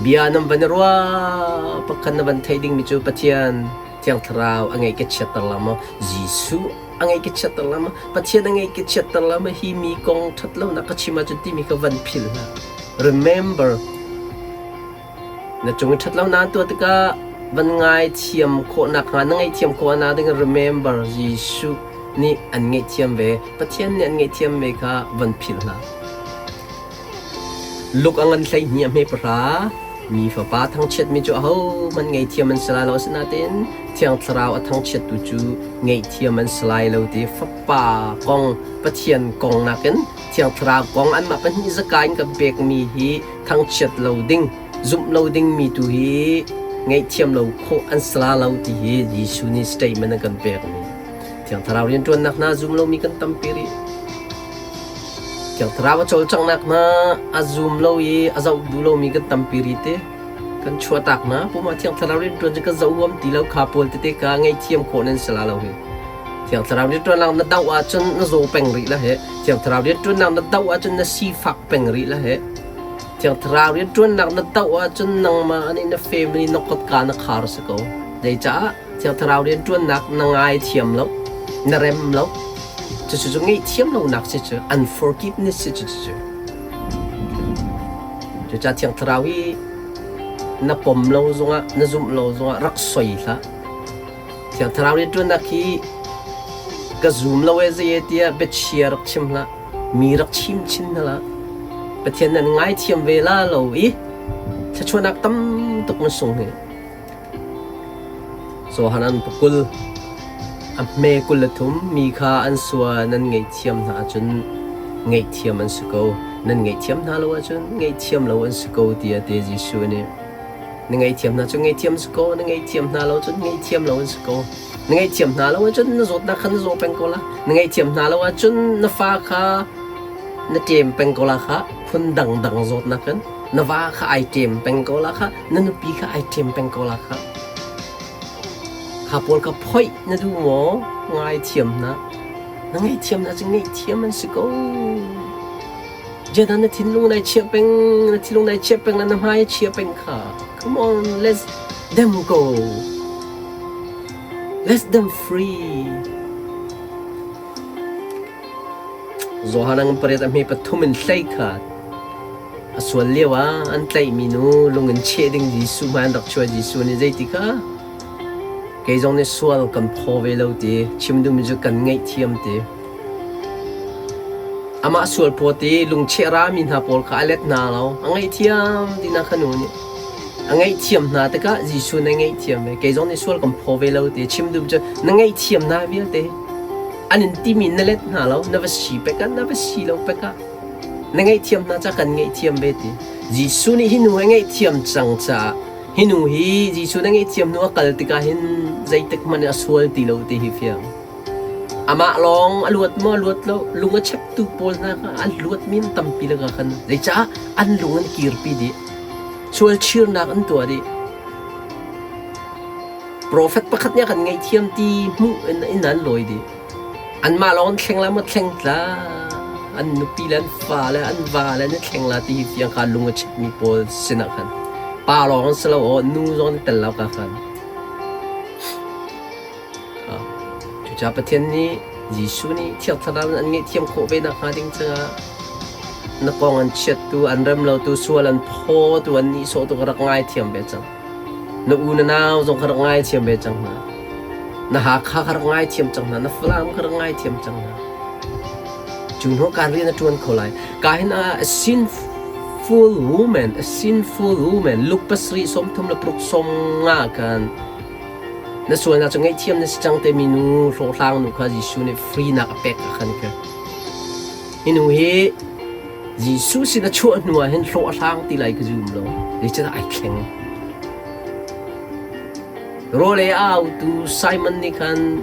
Bia nan van i ruah pakhat na van theih dingmi cu Pathian Thiang Thlarau a ngaih ka chiatter la maw? Jesuh a ngaih ka chiatter la maw? Pathian a ngaih ka chiatter la maw? Hi mi kong ṭhatlonak ka chim ahcun timi kha van philh hlah. Remember, Na cung i ṭhatlonak tuah tikah van ngaithiam khawhnak hnga na ngaihthiam khawhnak ding remember Jesuh nih an ngaihthiam ve Pathian nih an ngaihthiam ve kha van philh hlah. Luk a ngan 12 a hme pahra mi fapa thangchiatmi cu ahohmanh ngaihthiam an si lai lo asinain Thiang Thlarau a thangchiattu cu ngaihthiam an si lai lo ti fapa kong Pathian kong nakin Thiang Thlarau kong anmah pahnih zaka in kan pekmi hi thangchiat lo ding, zumh lo dingmi tu hi ngaihthiam lo khawh an si la lo ti hi Jesuh nih statement a kan pekmi. Thiang Thlarau rianṭuannak hna zum lomi kan tampi rih. Thiang Thlarau a cawlcanghnak hna a zum lo i a zoh duh lomi kan tampi rih te. Kan chuahtak hna puma Thiang Thlarau rianṭuan cu kan zoh huam ti lo kha pawl tete kha ngaihthiam khawh nan si la lo hi. Thiang Thlarau rianṭuannak na doh ahcun na zaw peng rih la he. Thiang Thlarau rianṭuannak na doh ahcun na sifak peng rih la he. Thiang Thlarau rianṭuannak na doh ahcun nangmah nih na family na kotka na khar si ko. Zeicah Thiang Thlarau rianṭuannak na ngaithiam lo, na rem lo. Cucu cu ngaihthiam lonak si cu unforgiveness si cu cucu. Cucaah Thiang Thlarau hi na pom lo zongah, na zumh lo zongah rak soi hlah. Thiang Thlarau rianṭuannak hi ka zum lo ee zei ee tiah biachia rak chim hlah. Mi rak chim chin hna hlah. Pathian nan ngaithiam ve la lo i thluachuahnak tam tuk na sung hi. Johan an pakul a hme 23 mi kha an sua nan ngaihthiam hna ahcun ngaihthiam an si ko. Nan ngaihthiam hna lo ahcun ngaihthiam lo an si ko tiah te Jesuh nih Na ngaihthiam hna cu ngaihthiam si ko, na ngaihthiam hna lo cun ngaihthiam lo an si ko. Na ngaihthiam hna lo ahcun na zawtnak kha na zaw peng ko la. Na ngaihthiam hna lo ahcun na fa kha na ṭem peng ko la kha phun dangdang zawtnak in na va kha ai ṭem peng ko la kha na nupi kha ai ṭem peng ko la kha. Kha pawl kha phoih na duh maw? Ngaithiam hna. Na ngaihthiam hna cu ngaihthiam an si ko. Zeidah na thinlung nai chiah peng, na thinlung nai chiah peng le na hmai a chia peng kha. Come on, let them go. Let them free. Johan ang pariat a hme pathum in hlei kha a sual lio ah an tlaihmi nu lung in cheh ding Jesuh hmai an rak chuah Jesuh nih zeiti kha kei zong nih sual kan phaw ve lo ti chim duhmi cu kan ngaihthiam ti Amah sualphawt i lungcheh rami hna pawl kha a let hna lo. A ngaihthiam ti hna kha nu nih. A ngaihthiam hna tikah Jesuh na ngaihthiam ve. Kei zong nih sual kan phaw ve lo ti chim duh cu na ngaihthiam hna vialte. An in timi na let hna lo, na va si pek ah, na va si lo pek ah. Na ngaihthiam hna ca kan ngaihthiam ve ti. Jesuh nih hi nu a ngaihthiam cang caah hi nu hi Jesuh na ngaihthiam hnu a kal tikah hin zeitik hmanh a sual ti lo ti hi fiang. Amah lawng a luat maw a luat lo, lung a cheptu pawl hna kha an luatmi an tampi lakah khan zeicah an lung an kirpi dih. Sualchirnak an tuah dih. Profet pakhat nih a kan ngaihthiam ti hmuh in inn an lawi dih. Anmah lawng an thleng la maw thleng tla. An nupi le an fa le an va le an i thleng la ti hi fiang kha lung a chepmi pawl sinah khan pa lawng an si lo aw nu zong an i tel lo ka khan. Cucaah Pathian nih Jesuh nih Thiang Thlarau in an ngaihthiam khawh ve nakhnga ding caah na kong an chiattu, an rem lotu, sual an phawtu, an nihsawhtu ka rak ngaithiam ve cang. Na u na nau zong ka rak ngaithiam ve cang hna. Na Hakha ka rak ngaithiam cang hna. Na Falam ka rak ngaithiam cang hna. Cu hnu kaan rian a ṭuan kho lai. Ka hin ah sin. Sinful woman, a sinful woman, Luke pasarih sawmthum le paruk sawm nga khan na sualnak cu ngaihthiam na si cang timi nu hlawhhlang nu kha Jesuh nih free nak a pek kha khan ka. Hi nu hi Jesuh sin a chuah hnu ah hin hlawh a hlang ti lai ka zum lo. Zeicahtiah ai thleng. Rawl ei a autu Simon nih khan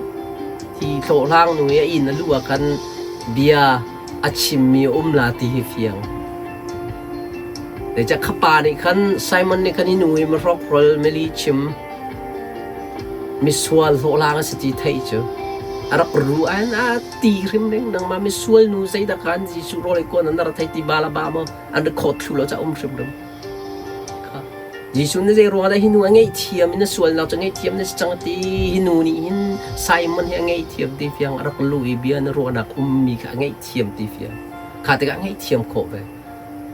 hi hlawhhlang nu i a inn a luh ah khan bia a chimmi a um la ti hi fiang. Zeicah kha pa nih khan Simon nih khan hi nu hi mahrawkhrol mili chim misual hlawhhlang a si ti theih cu a rak ru an a ti hrim ring nangmah misual nu zeidah khan Jesuh rawl ei kawn an rak thei ti ba la ba maw an rak khawt thlu lo ca um hrim rim. Jesuh nih zei ruangah dah hi nu a ngaihthiam in a sualnak cu ngaihthiam na si cang a ti. Hi nu nih hin Simon hi a ngaihthiam ti fiang a rak luh i bia na ruahnak ummi kha a ngaihthiam ti fiang. Kha tikah a ngaihthiam khawh ve.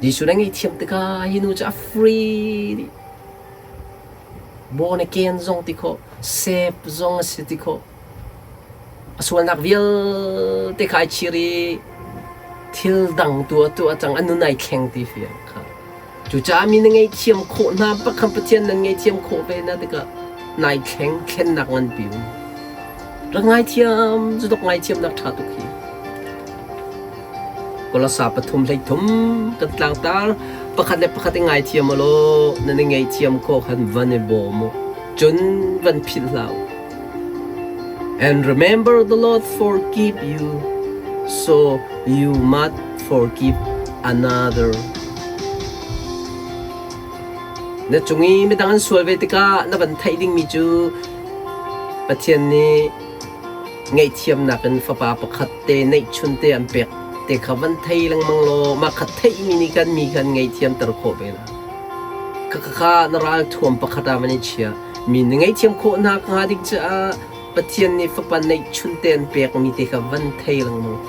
Jesuh nih a ngaihthiam tikah hi nu cu a free dih. Born again zong ti khawh, save zong a si ti khawh. A sualnak vialte kha ai chir i thil dang tu a tuah cang, a nun ai thleng ti fiang kha. Cucaah mi na ngaihthiam khawh hna bak khan Pathian nan ngaihthiam khawh ve na tikah nai thleng thlennak nganpi um. Rak ngaithiam cu dok ngaithiamnak ṭha tuk hi. Kolosa pathum hlei thum kan tlangtar pakhat le pakhat i ngaithiam ulaw nan i ngaihthiam khawh khan van i bawm u. Cun van philh hlah u. And remember the Lord forgive you, so you must forgive another. Na cung i midang an sual ve tikah na van theih dingmi cu Pathian nih ngaihthiamnak in fapa pakhat te neihchun te an pek te kha van thei lengmang law mah kha theihmi nih kan mi khan ngaihthiamter khawh ve la. Khakha na ral thuam pakhat ah van i chia. Mi na ngaihthiam khawh hna hnga ding caah Pathian nih fapa neihchun te an pekmi te kha van thei lengmang.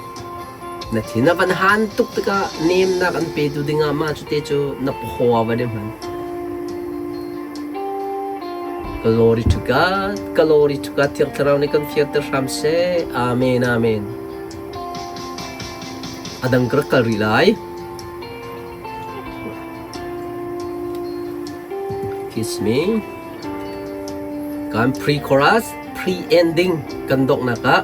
Na thin a van han tuk tikah nemnak an petu dingah mah cu te cu na phaw ah van i hman. Glory to God, glory to God, Thiang Thlarau nih kan fianter hram seh. Amen, amen. A dang ka rak kal rih lai. Kiss me. Kan pre-chorus, pre-ending kan donghnak ah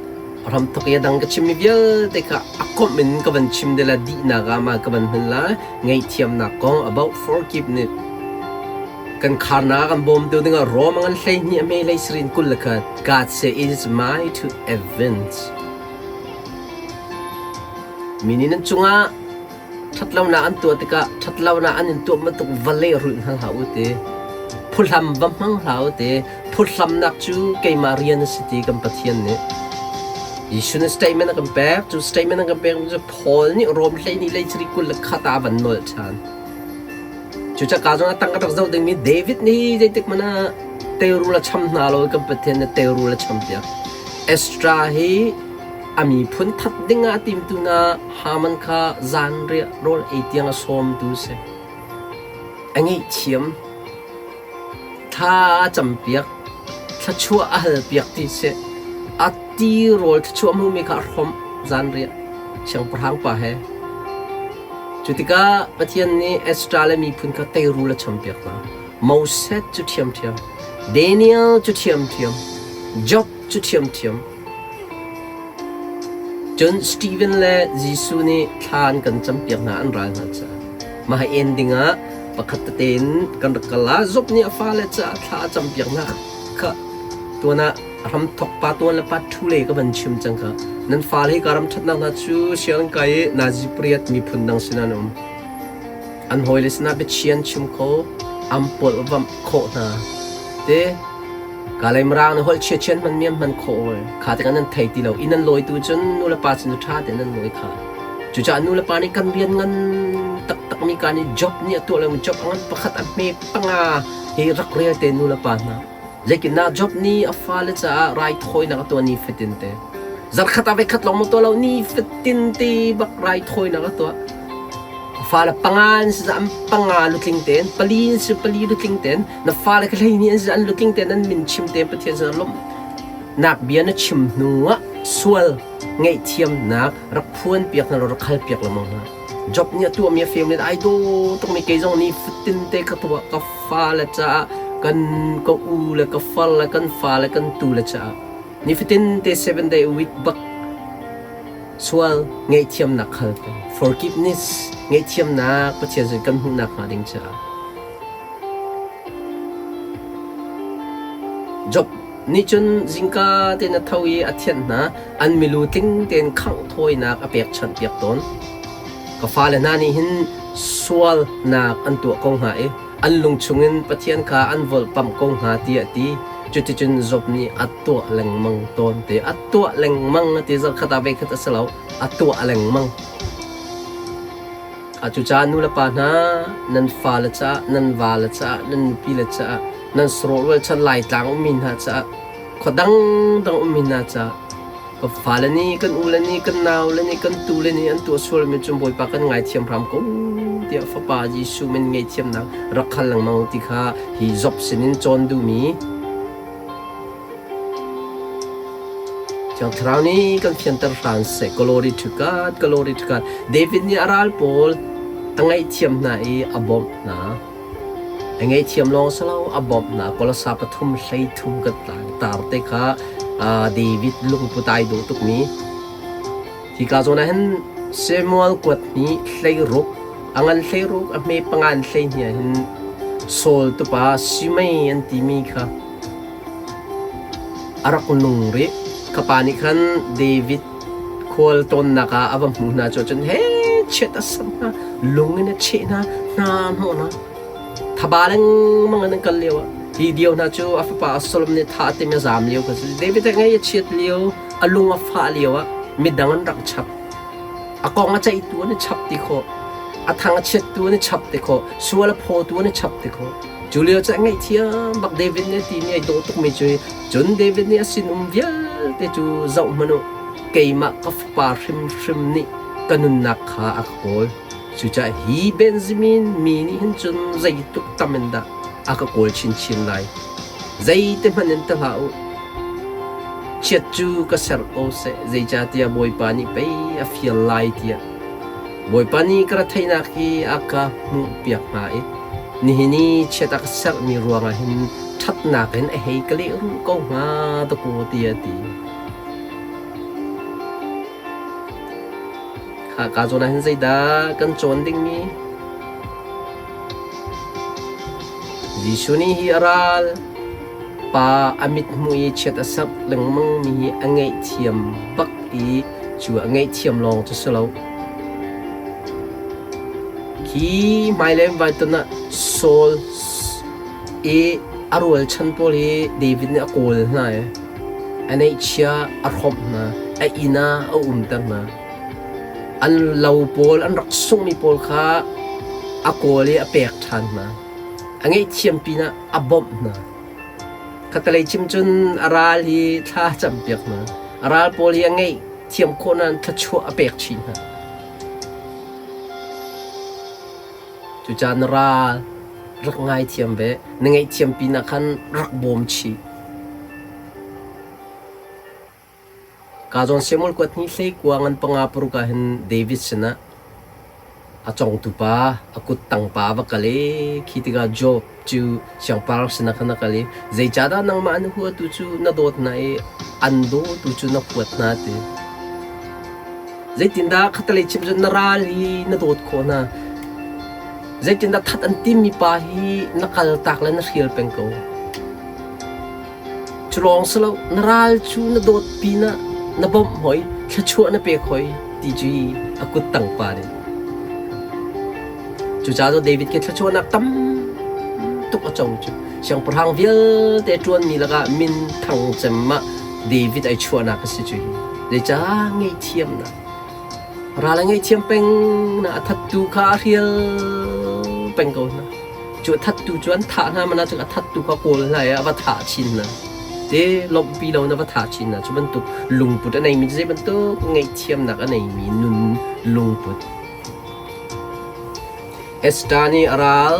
ramthok i a dang ka chimmi vialte kha a komh in ka van chim de la dihnak ah ma ka van hman la ngaihthiamnak kong about forgiveness kan kharnak kan bawm tu dingah Rome an 12 a me hlei sirin 21 God say it is my to avenge mi nih nan cungah Ṭhatlonak an tuah tikah ṭhatlonak an in tuah bantuk va lehrulh hna hlah u ti. Phuhlam va hmang hlah u ti. Phuhlamnak cu keimah rian a si ti kan Pathian nih. Jesuh nih statement a kan pek. Cu statement a kan pek cu Paul nih Rom 12 lei 21 ah a van nolh ṭhan. Cucaah ka zong ah tang ka rak zoh dingmi David nih zeitik hmanh ah teirul a cham hna lo i kan Pathian nih teirul a cham piak. Ezra hi a miphun that dingah a timtu hna Haman kha zanriah rawl ei tiang a sawmtu a si. A ngaihthiam, thla a campiak, thluachuah a halpiak ti si. A tirawl thluachuah hmumi kha a hrawmh zanriah siangpahrang pa he. Cu tikah Pathian nih Ezra le miphun kha teirul a champiak hna. Moses cu ṭhiamṭhiam, Daniel cu ṭhiamṭhiam, Job cu ṭhiamṭhiam. Cun Steven le Jesuh nih thla an kan campiak hna an ral hna caah. Mah hi en dingah pakhat tete in kan rak kal ah Job nih a fale caah thla a campiak hna kha tuan ah ramthok pa tuan le pa ṭhu le ka van chim cang kha. Nan fale hi ka ram ṭhatnak hna cu sianginn kai i nazi pariat miphun dang sinah an um. An hawile sinah biachia an chim kho, an polhvamh khawh hna. Te, Kalay Mirang nih holh chiachia an hmanmi an hman khawh oi. Kha tikah nan thei ti lo. Inn an lawitu cun nulepa sin cu ṭha tein an lawi kha. Cucaah nulepa nih kan rian ngan taktakmi ka nih job nih a tuah lomi job a ngan pakhat a hme panga hi rak rel te nulepa hna. Zeitindah Job nih a fale caah raithawinak a tuah ni fatin te? Zarkhat ah voikhat lawng maw tuah lo ni fatin te bak raithawinak a tuah. A fale panga an si an panga lutling tein, pali an si pali lutling tein, na fale kha 12 an si an lutling tein an min chim tein Pathian sinah lawmh nak bia na chim hnu ah sual ngaihthiamnak rak phuan piak hna law rak hal piak lengmang hna. Job nih a tuahmi a fem le ai dawh tukmi kei zong nih fatin te ka tuah ka fale caah kan ka u le ka far le kan fa le kan tu le caah nifatin te 7 day a week bak sual ngaihthiamnak hal peng forgiveness ngaihthiamnak Pathian sin kan hmuhnak hnga ding caah Job nih cun zingka tein a tho i a thianh hna an milu tling tein khangh thawinak a pekchanh piak tawn ka fale hna nih hin sualnak an tuah ko hnga i an lung chungin Pathian kha an volhpamh ko hnga tiah a ti. Cuticun Job nih a tuah lengmang tawn te. A tuah lengmang a ti zarhkhat ah voikhat a si lo. A tuah lengmang. A cucaah nu le pa hna, nan fale caah, nan vale caah, nan nupile caah, nan sarawh rualchan Laitlang ummi hna caah, khua dangdang ummi hna caah, Ka fale nih, kan ule nih, kan naule nih, kan tule nih an tuah sualmi cu Bawipa kan ngaithiam hram ko tiah Fapa Jesuh min ngaihthiamnak rak hal lengmang ti kha hi Job sinin cawn duhmi Thiang Thlarau nih kan fianter hram seh. Glory to God, glory to God. David nih a ral pawl a ngaihthiam hna i a bawmh hna. A ngaihthiam lawng si lo, a bawmh hna. Kolosa pathum 13 kan tar te kha David lungput ai dawh tukmi. Hika zawn ah hin Samuel kuat hnih 16, a ngan 16, a hme pangan 12 ah hin Saul tupa Simei an timi kha a rak nung rih. Ka pa nih khan David khual tawnnak ah a va hmuh hna cu cun he chiat a sam hna, lung in a cheh hna, hna hnawh hna. Thaba lengmang in an kal lio ah hi dio hna cu a fapa Absalom nih thah a timh i a zaam lio kha si. David a ngaih a chiat lio, a lung a fah lio ah midang an rak chap. A kong a ceihtu an i chap ti khawh. A thang a chiattu an i chap ti khawh. Sual a phawtu an i chap ti khawh. Cu lio cu a ngaihthiam bak David nih a timi ai dawh tukmi cu cun David nih a sinum vialte cu zoh hmanh u keimah ka fapa hrimhrim nih ka nunnak kha a ka kawl. Cucaah hi Benjamin mi nih hin cun zeitluk tam in dah a ka kawl chinchin lai. Zeite hmanh in ti hlah u. Chiat cu ka ser ko seh, zeicahtiah Bawipa nih pei a fial lai tiah. Bawipa nih ka retheihnak hi a ka hmuhpiak hnga i nihin i chiat a ka serhmi ruangah hin ṭhatnak in a hei ka lehrulh ko hnga dakaw tiah a ti. Khaka zawn ah hin zeidah kan cawn dingmi? Jesuh nih hi a ral pa a mithmuh i chiat a serh lengmangmi hi a ngaihthiam bak i cu a ngaihthiam lawng cu si lo. Khi hmailei vai ton ah Saul i a rualchan pawl hi David nih a kawl hna i a neihchia a hrawmh hna, a inn ah a umter hna. An lo pawl, an rak sunghmi pawl kha a kawl i a pek ṭhan hna. A ngaihthiam pinah a bawmh hna. Khatalei chim cun a ral hi thla a campiak hna. A ral pawl hi a ngaihthiam khawh nain thluachuah a pek chih hna. Cucaah na ral rak ngaithiam ve. Na ngaihthiam pinah khan rak bawm chih. Ka zawn Samuel kuat hnih hlei kua ngan panga paruk ah hin David sinah a congtu pa a kuttang pa a va kal i khi tikah Job cu siangpahrang sinah khan a kal i zeicahdah nangmah an huatu cu na dawt hna i an dawtu cu na huat hna ti. Zeitindah khatalei chim cu na ral hi na dawt khawh hna? Zeitindah that an timmi pa hi na kaltak le na hrial peng ko? Cu lawng si lo, na ral cu na dawt pinah na bawmh hoi, thluachuah na pek hoi ti cu hi a kuttang pa nih. Cucaah cu David ke thluachuahnak tam tuk a co cu. Siangpahrang vialte ṭuanmi lakah min thang cem ah David ai chuahnak a si cu hi. Zeicah ngaihthiamnak? Ral a ngaihthiam peng na a thattu kha a hrial peng ko hna. Cu a thattu cu an thah hna mana cu a thattu kha kawl hna i a va thah chin hna. Te lawmhpi lo na va thah chin hna. Cu bantuk lungput a neimi cu zei bantuk ngaihthiamnak a neimi nun lungput. Esther nih a ral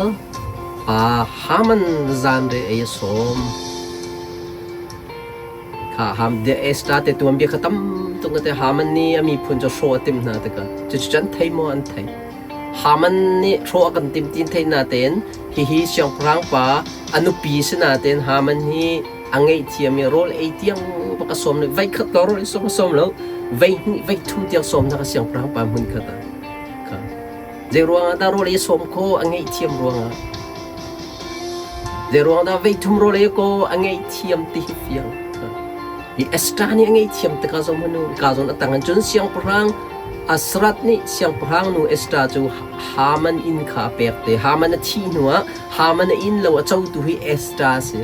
pa Haman zanriah ei a sawm. Kha Ham Esther te tuanbia kha tam tuk na te Haman nih a miphun cu hrawh a timh hna tikah cucu an thei maw an thei. Haman nih hrawh a kan tim tin thei natein hihi siangpahrang pa a nupi si natein Haman hi a ngaihthiam i rawl ei tiang bak a sawm le voi khat lo rawl ei sawm a sawm lo voi hnih voi thum tiang sawm nak a siangpahrang pa hmun khat ah kha zei ruangah dah rawl ei sawm kho a ngaihthiam ruangah zei ruangah dah voi thum rawl ei ko a ngaihthiam ti hi fiang hi Esther nih a ngaihthiam tikah zong hanu ka zawn a tang an cun siangpahrang Asrat nih siangpahrang nu Esther cu Haman inn kha a pek te Haman a thih hnuah Haman a inn lo a cotu hi Esther a si.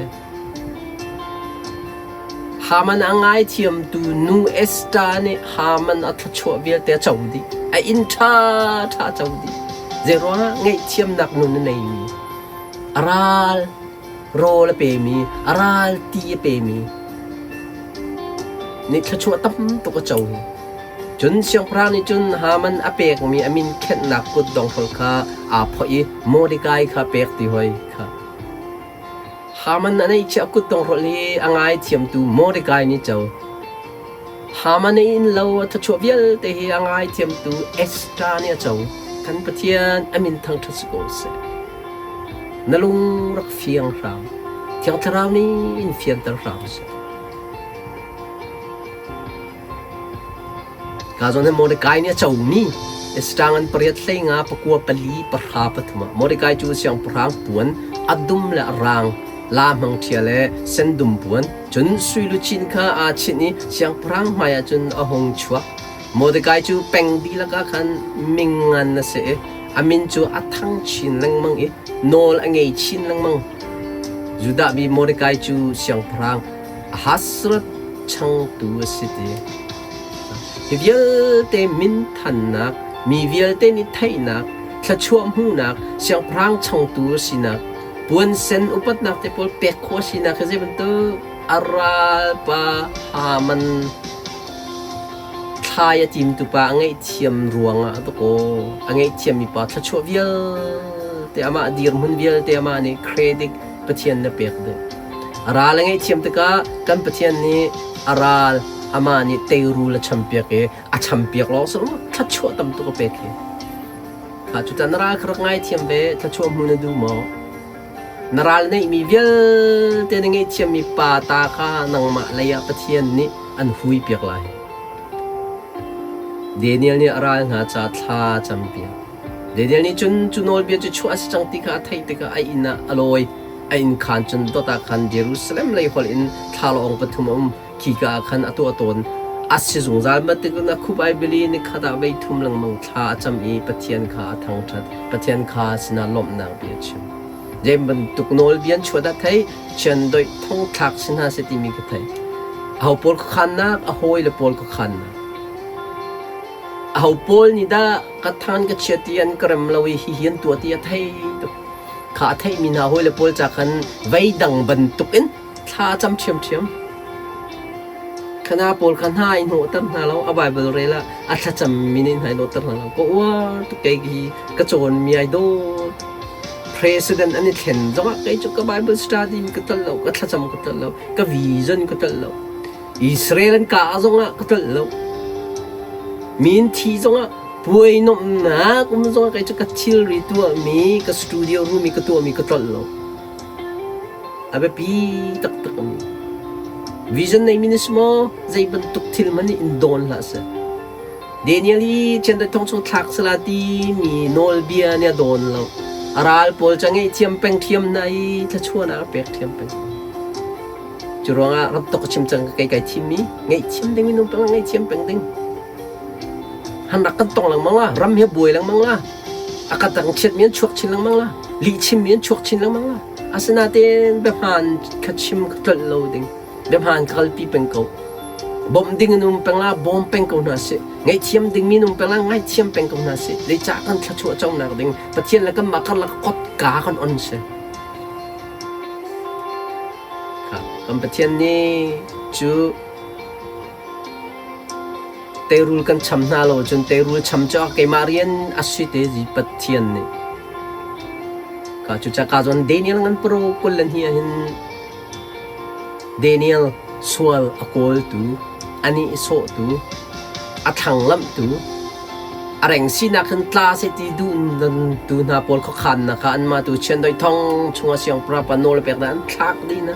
Haman a ngaithiamtu nu Esther nih Haman a thluachuah vialte a co dih. A inn ṭhaṭha a co dih. Zeiruangah ngaihthiamnak nun a neimi, a ral rawl a pemi, a ral ti a pemi nih thluachuah tam tuk a co hi. Cun siangpahrang nih cun Haman a pekmi a min khenhnak kutdonghrolh kha aa phoih i Mordekai kha pek ti hoi kha. Haman a neihchiah kutdonghrolh hi a ngaithiamtu Mordekai nih co. Haman a inn lo a thluachuah vialte hi a ngaithiamtu Esther nih a co. Kan Pathian a min thangṭhat si ko seh. Na lung rak fiang hram. Thiang Thlarau nih in fianter hram seh. Ka zawn hi Mordecai nih a comi Esther ngan pariat hlei nga pakua pali pahra pathum ah Mordecai cu siangpahrang puan a dum le a rang la hmang ṭhia le sendum puan cun sui luchin kha aa chinh i siangpahrang hmaiah cun a hung chuak. Mordecai cu peng dihlak ah khan mingan a si i a min cu a thang chin lengmang i nawl a ngei chin lengmang. Judah mi Mordecai cu siangpahrang Ahasuerus changtu a si ti. Hi vialte minthannak, mi vialte nih theihnak, thluachuah hmuhnak, siangpahrang changtu a sinak, puansen upatnak te pawl pek khawh a sinak hi zei bantuk a ralpa Haman thlai a timtu pa a ngaihthiam ruangah a kaw a ngaihthiammi pa thluachuah vialte amah dirhmun vialte amah nih credit Pathian na pek dih. A ral a ngaihthiam tikah kan Pathian nih a ral amah nih teirul a champiak i a champiak lawng si thluachuah tam tuk a pek hi. Kha cutan na ral kha rak ngaithiam ve thluachuah hmu na duh maw? Na ral neihmi vialte na ngaihthiammi pa ta kha nangmah lei ah Pathian nih an hui piak lai. Daniel nih a ral hna ca thla campiak. Daniel nih cun cu nawlbia cu chuah a si cang ti kha a theih tikah a inn ah a lawi. A inn khaan cun dot ah khan Jerusalem lei holh in thlalawng pathum a um. Khika ah khan a tuah tawn. A si zungzal bantukin a khup ai bili nikhat ah voi thum lengmang thla a cam i Pathian kha a thangṭhat. Pathian kha sinah lawmhnak bia a chim. Zei bantuk nawlbia an chuah dah thei, chiandeih thongthlak si hna seh timi ka thei. Aho pawl khuakhannak, a hawile pawl khuakhannak. Aho pawl nih dah ka than ka chiat i an ka rem lo i hihi an tuah ti a thei tuk. Kha a theihmi hna hawile pawl ca khan vei dang bantukin thla a cam ṭhiamṭhiam. Khana pawl kha hna i hnawhter hna lo, a Baibal rel ah a thlacam mi nih hna i hnawhter hna lo. Ka uar tuk kei hi ka cawnmi ai dawt. President an i thlen zongah kei cu ka Bible study mi ka tlolh lo, ka thlacam ka tlolh lo, ka vision ka tlolh lo. Israel an kah zongah ka tlolh lo. Mi an thi zongah puai nuamhnak um zongah kei cu ka thilri tuahmi, ka studio room i ka tuahmi ka tlolh lo. A biapi taktak a mi. Vision neimi na si maw? Zei bantuk thil hmanh nih in dawn hlah seh. Daniel i chiandeih thong chung thlak sala timi nawlbia nih a dawn lo. A ral pawl cu a ngaihthiam peng ṭhiam hna i thluachuahnak a pek ṭhiam peng. Cu ruangah ram tok a chim cang kei kai thimmi ngaihthiam ding minung peng ngaihthiam peng ding. Han rak kan tong lengmang la, ram hi buai lengmang la, a ka dang chiat mi an chuak chin lengmang la, lih chim mi an chuak chin lengmang la. Asinain biahmaan kha chim kha tlolh lo ding, biahmaan kha kalpi peng ko. Bawmh ding in um peng la, bawm peng ko hna sih. Ngaihthiam ding mi um peng la, ngaithiam peng ko hna sih. Zeicah kan thluachuah conak ding Pathian le kanmah karlak kotka kan on si. Kan Pathian nih cu teirul kan cham hna lo cun teirul cham cu keimah rian a si te zi Pathian nih. Ka cuca ka zawn Daniel ngan pro kul le hnih ahhin Daniel sual a kawltu, a nihsawhtu, a thlanglamhtu. A reng sinak hin tla seh ti duh nan tu hna pawl khuakhannak kha anmah tu chiandeih thong chungah siangpahrang pa nawl a pek hna an thlak dih hna.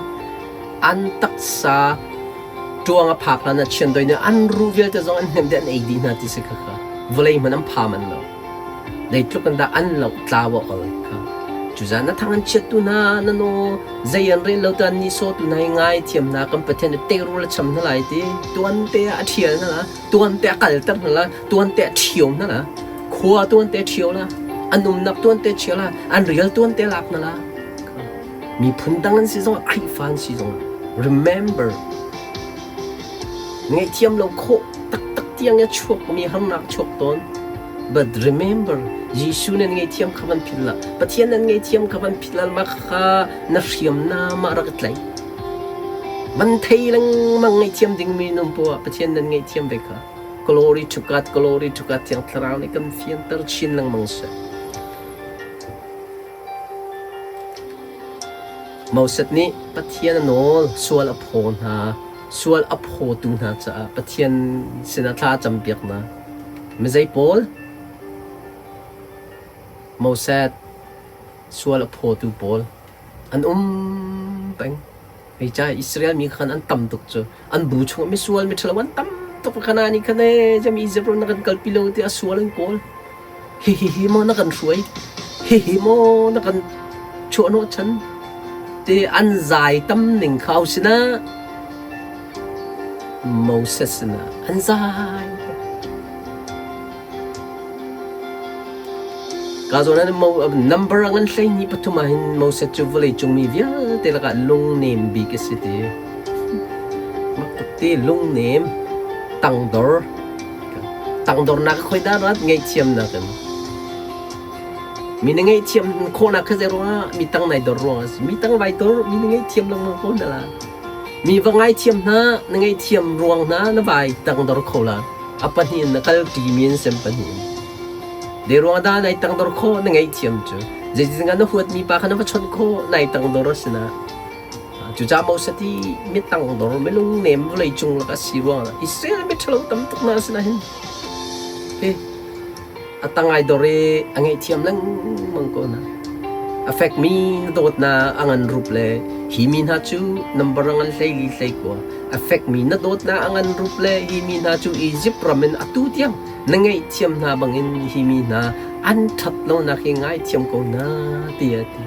An taksa ṭuang a phak hlan ah chiandeih nih an ruh vialte zong an hnemh dih an ei dih hna ti si khakha. Vawlei hmanh an pha manh lo. Zeitluk in dah an lohtlau a ol kha. Cuzan na thang an chiattu hna, na naw zei an rel lo tu an nihsawhtu hna hi ngaithiam hna kan Pathian nih teirul a cham hna lai ti. Tuante ah a ṭhial hna la, tuante a kalter hna la, tuante a ṭhio hna la, khua tuante a ṭhio la, an umnak tuante a ṭhio la, an rial tuante a lak hna la. Miphun dang an si zongah Khrihfa an si zongah remember ngaihthiam lo khawh taktak tiang i a chuakmi harnak chuak tawn. But remember, Jesuh nan ngaihthiam kha van philh hlah. Pathian nan ngaihthiam kha van philh hlah. Mah kha na hriamnam ah rak i tlaih. Van thei lengmang ngaihthiam dingmi nan poah Pathian nan ngaihthiam ve kha. Glory to God, glory to God. Thiang Thlarau nih kan fianter chin lengmang seh. Moses nih Pathian a nawl, sual a phaw hna, sual a phawtu hna caah Pathian sinah thla a campiak hna. Mizei pawl? Moses sual a phawtu pawl an um peng. Hei ca Israel mi khan an tam tuk cu. An bu chungah misual miṭhalo an tam tuk. Kanaan nih khan ee jam Egypt ram na kan kalpi lo tiah sual an kawl. Hihi maw na kan hruai? Hihi maw na kan chuahhnawhchan? Ti an zai tam ning kha au sinah Moses sinah an zai. Ka zawn ah number a ngan 23 ah hin Moses cu vawleicung mi vialte lakah lungnem bik a si ti. Mak tuk ti lungnem, tangdor. Tangdornak khoi dah rat ngaihthiamnak in. Mi na ngaihthiam khawhnak kha zei ruangah mi tang nai dor ruangah a si. Mi tang vai dor, mi na ngaihthiam lengmang ko hna la. Mi va ngaithiam hna, na ngaihthiam ruang hna na vai tangdor kho la. A pahnih in na kal ṭimi an sem pahnih in. Zei ruangah dah nai tangdor khawh na ngaihthiam cu? Zeitin na huatmi pa kha na va chawnh khawh nai tangdor a si na. Cucaah Moses hi mi tangdor, mi lungnem vawlei cung lak a si ruangah Israel mi ṭhalo tam tuk hna sinah hin hi a tang ai dor i a ngaihthiam lengmang ko hna. A fekmi na dawtnak a ngan rup le hi mi hna cu nambar a ngan 14 19. A fekmi na dawtnak a ngan rup le hi mi hna cu Izipt ram in atu tiang na ngaihthiam hna bangin hi mi hna an ṭhat lonak hi ngaithiam ko hna tiah a ti.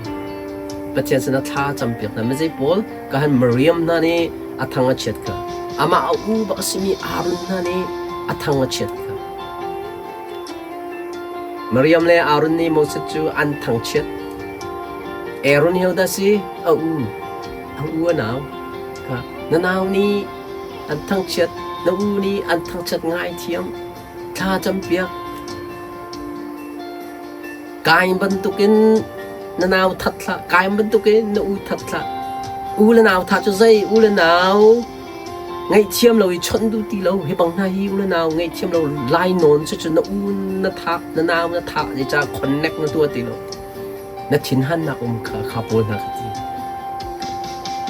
Pathian sinah thla campiak hna. Mizei pawl ka han Miriam hna nih a thang a chiat kha. Amah a u bak a simi Aaron hna nih a thang a chiat kha. Miriam le Aaron nih Moses cu an thangchiat. Aaron hi hodah si? A u. A u a nau. Kha na nau nih an thangchiat, na u nih an thangchiat ngaithiam. Thla campiak. Kain bantukin na nau that hlah. Kain bantukin na u that hlah. U le nau thah cu zei? U le nau ngaihthiam lo i chawnh duh ti lo. Hi bang hna hi u le nau ngaihthiam lo lai nawn cu cu na u na thah, na nau na thah zeicah connect na tuah ti lo. Na thinhannak um kha kha pawl hna kha ti.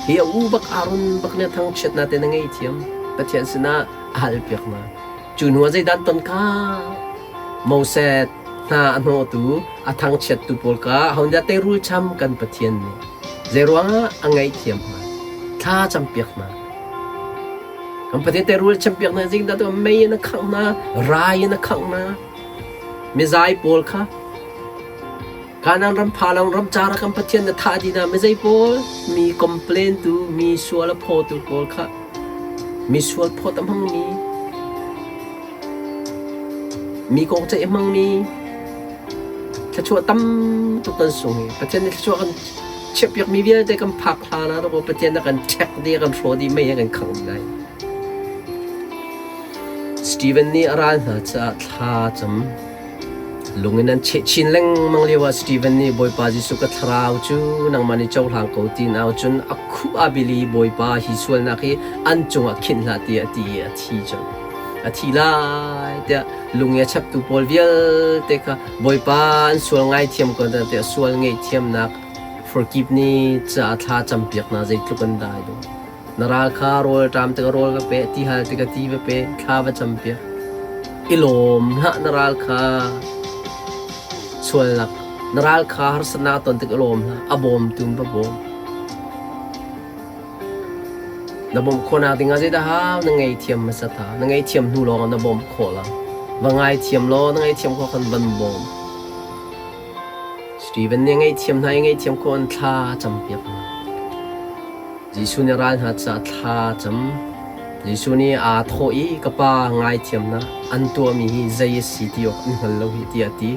Hi a u bak Aaron bak nih a thangchiat na te na ngaihthiam. Pathian sinah a hal piak na. Cu hnu ah zeidah an ton kha? Moses hna a hnawhtu, a thangchiattu pawl kha ahodah teirul cham kan Pathian nih zeiruangah a ngaihthiam hna? Thla campiak hna. Kan Pathian teirul champiak hna zeidah tu mei in a khangh hna, rai in a khangh hna. Mizai pawl kha Kanaan ram phalang ram cara kan Pathian na thah dih hna mizei pawl mi complain tu mi sual a phawtu pawl kha mi sual phawt a hmangmi mi kong ceih a hmangmi thluachuah tam tuk kan sung i Pathian nih thluachuah kan chiahpiak mi vialte kan phak hlan ah dawkaw Pathian a kan ṭhek dih a kan hrawh dih mei a kan khangh dih lai. Steven nih a ral hna caah thla a cam. Lung in an cheh chin lengmang lioah Steven nih Bawipa Jesuh ka thlarau cu nangmah nih cohlang ko ti in au cun a khuh a bil i Bawipa hi sualnak hi an cungah khinh hlah tiah a ti i a thi colh. A thi lai tiah lung i a chaptu pawl vialte kha Bawipa an sual ngaithiam ko hna tiah sual ngaihthiamnak forgive ni caah thla campiak hna zeitluk an dai dawh. Na ral kha rawl ṭam tikah rawl va pe, ti hal tikah ti va pe, thla va campiak. I lawm hlah na ral kha sualnak na ral kha harsatnak ton tik i lawm hlah a bawmtu va bawm. Na bawmh khawhnak dingah zeidah hau? Na ngaihthiam hmasa ta. Na ngaihthiam hnu lawngah na bawmh khawh lai. Va ngaithiam law na ngaihthiam khawh khan van bawm. Stephen nih a ngaihthiam hna i ngaihthiam khawh in thla a campiak hna. Jesuh nih ral hna caah thla a cam. Jesuh nih aa thawh i ka pa ngaithiam hna, an tuahmi hi zei a si ti awk an hngal lo hi tiah a ti.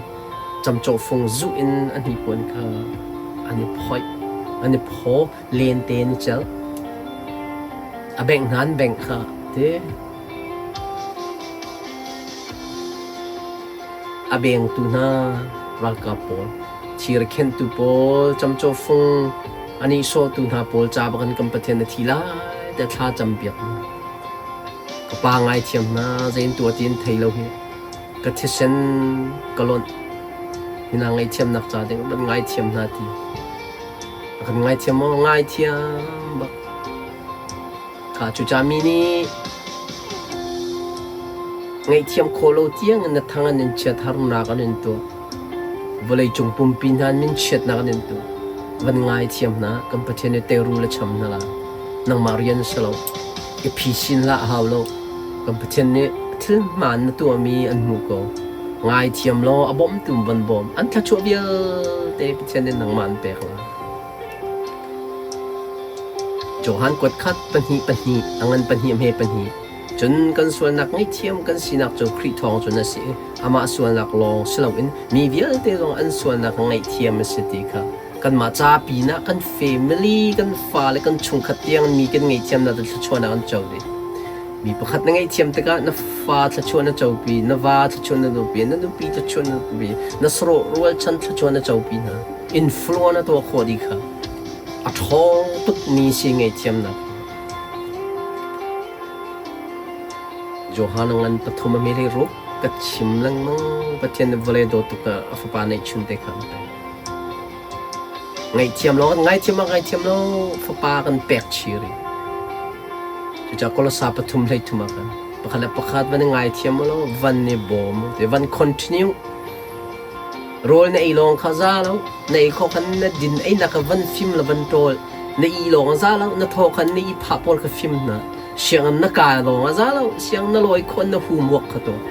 Camcawhfung zuh in a hnipuan kha an i phoih, an i phaw. Lente an i celh. A bengh hna an bengh kha ti. A bengtu hna ralkap pawl, thir a khenhtu pawl, camcawh fung a nihsawhtu hna pawl ca bak in kan Pathian na thi lai tiah thla campiak hna. Ka pa ngaithiam hna, zei in tuah ti an thei lo hi. Ka thisen ka lonh. Hina ngaihthiamnak ca ding van ngaithiam hna ti. A kan ngaithiam maw? Ngaithiam bak. Kha cucaah mi nih ngaihthiam khawh lo tiang in na thang an in chiat harnak an in tuah. Vawleicung pumpi hna in min chiatnak an in tuah. Van ngaithiam hna, kan Pathian nih teru le cham hna la. Nangmah rian si lo. I phisin hlah hau lo. Kan Pathian nih thil hmaan na tuahmi an hmuh ko. Ngaithiam law a bawmtu van bawm. An thluachuah vialte Pathian nih nangmah an pek lai. Johan kuat khat pahnih pahnih a ngan pahnih a hme pahnih. Cun kan sualnak ngaihthiam kan sinak cu Khrih thawng cun a si i amah sualnak lawng si loin mi vialte zong an sualnak ngaihthiam a si ti kha kanmah ca pinah kan family, kan fale, kan chungkhat tiang mi kan ngaihthiamnak le thluachuahnak an co dih. Mi pakhat na ngaihthiam tikah na fa thluachuah na copi, na va thluachuah na copi, na nupi thluachuah na copi, na sarawh rualchan thluachuah na copi hna. Influence na tuah khawh dih kha. A ṭhawng tukmi si ngaihthiamnak. Johan ngan pathum a mele ruk ka chim lengmang Pathian nih vawlei dawt tuk a fapa neihchun te kha an pek. Ngaihthiam lo, ngaithiam ah ngaithiam lo, fapa kan pek chih rih. Cucaah Kolosa pathum hlei thum ah khan pakhat le pakhat van i ngaithiam u law van i bawm u ti van continue. Rawl na ei lawng kha za lo, na ei khawh khan na din ei nak van fim la van ṭawl. Na i lawng a za lo, na thaw khan na i phah pawl kha fim hna. Sianginn na kai lawng a za lo, siang na lawi khawh na homework kha tuah.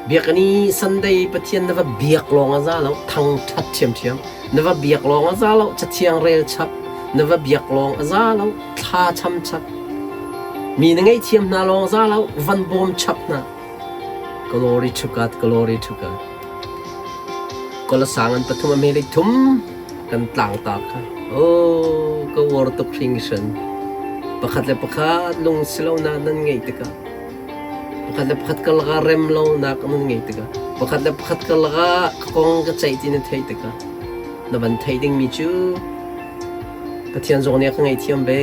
Biakinn i Sunday Pathian na va biak lawng a za lo, thangṭhat ṭhiamṭhiam. Na va biak lawng a za lo, Cathiang rel chap. Na va biak lawng a za lo, thla cham chap. Mi na ngaihthiam hna lawng a za lo, van bawm chap hna. Glory to God, glory to God. Kolasang an pathum a hme thum kan tlangtar kha. Oh, ka uar tuk hringhran. Pakhat le pakhat lung si lo na nan ngeih tikah Pakhat le pakhat karlak ah rem lonak nan ngei tikah pakhat le pakhat karlak ah ka kong ka ceih ti na theih tikah na van theih dingmi cu Pathian zong nih a ka ngaihthiam ve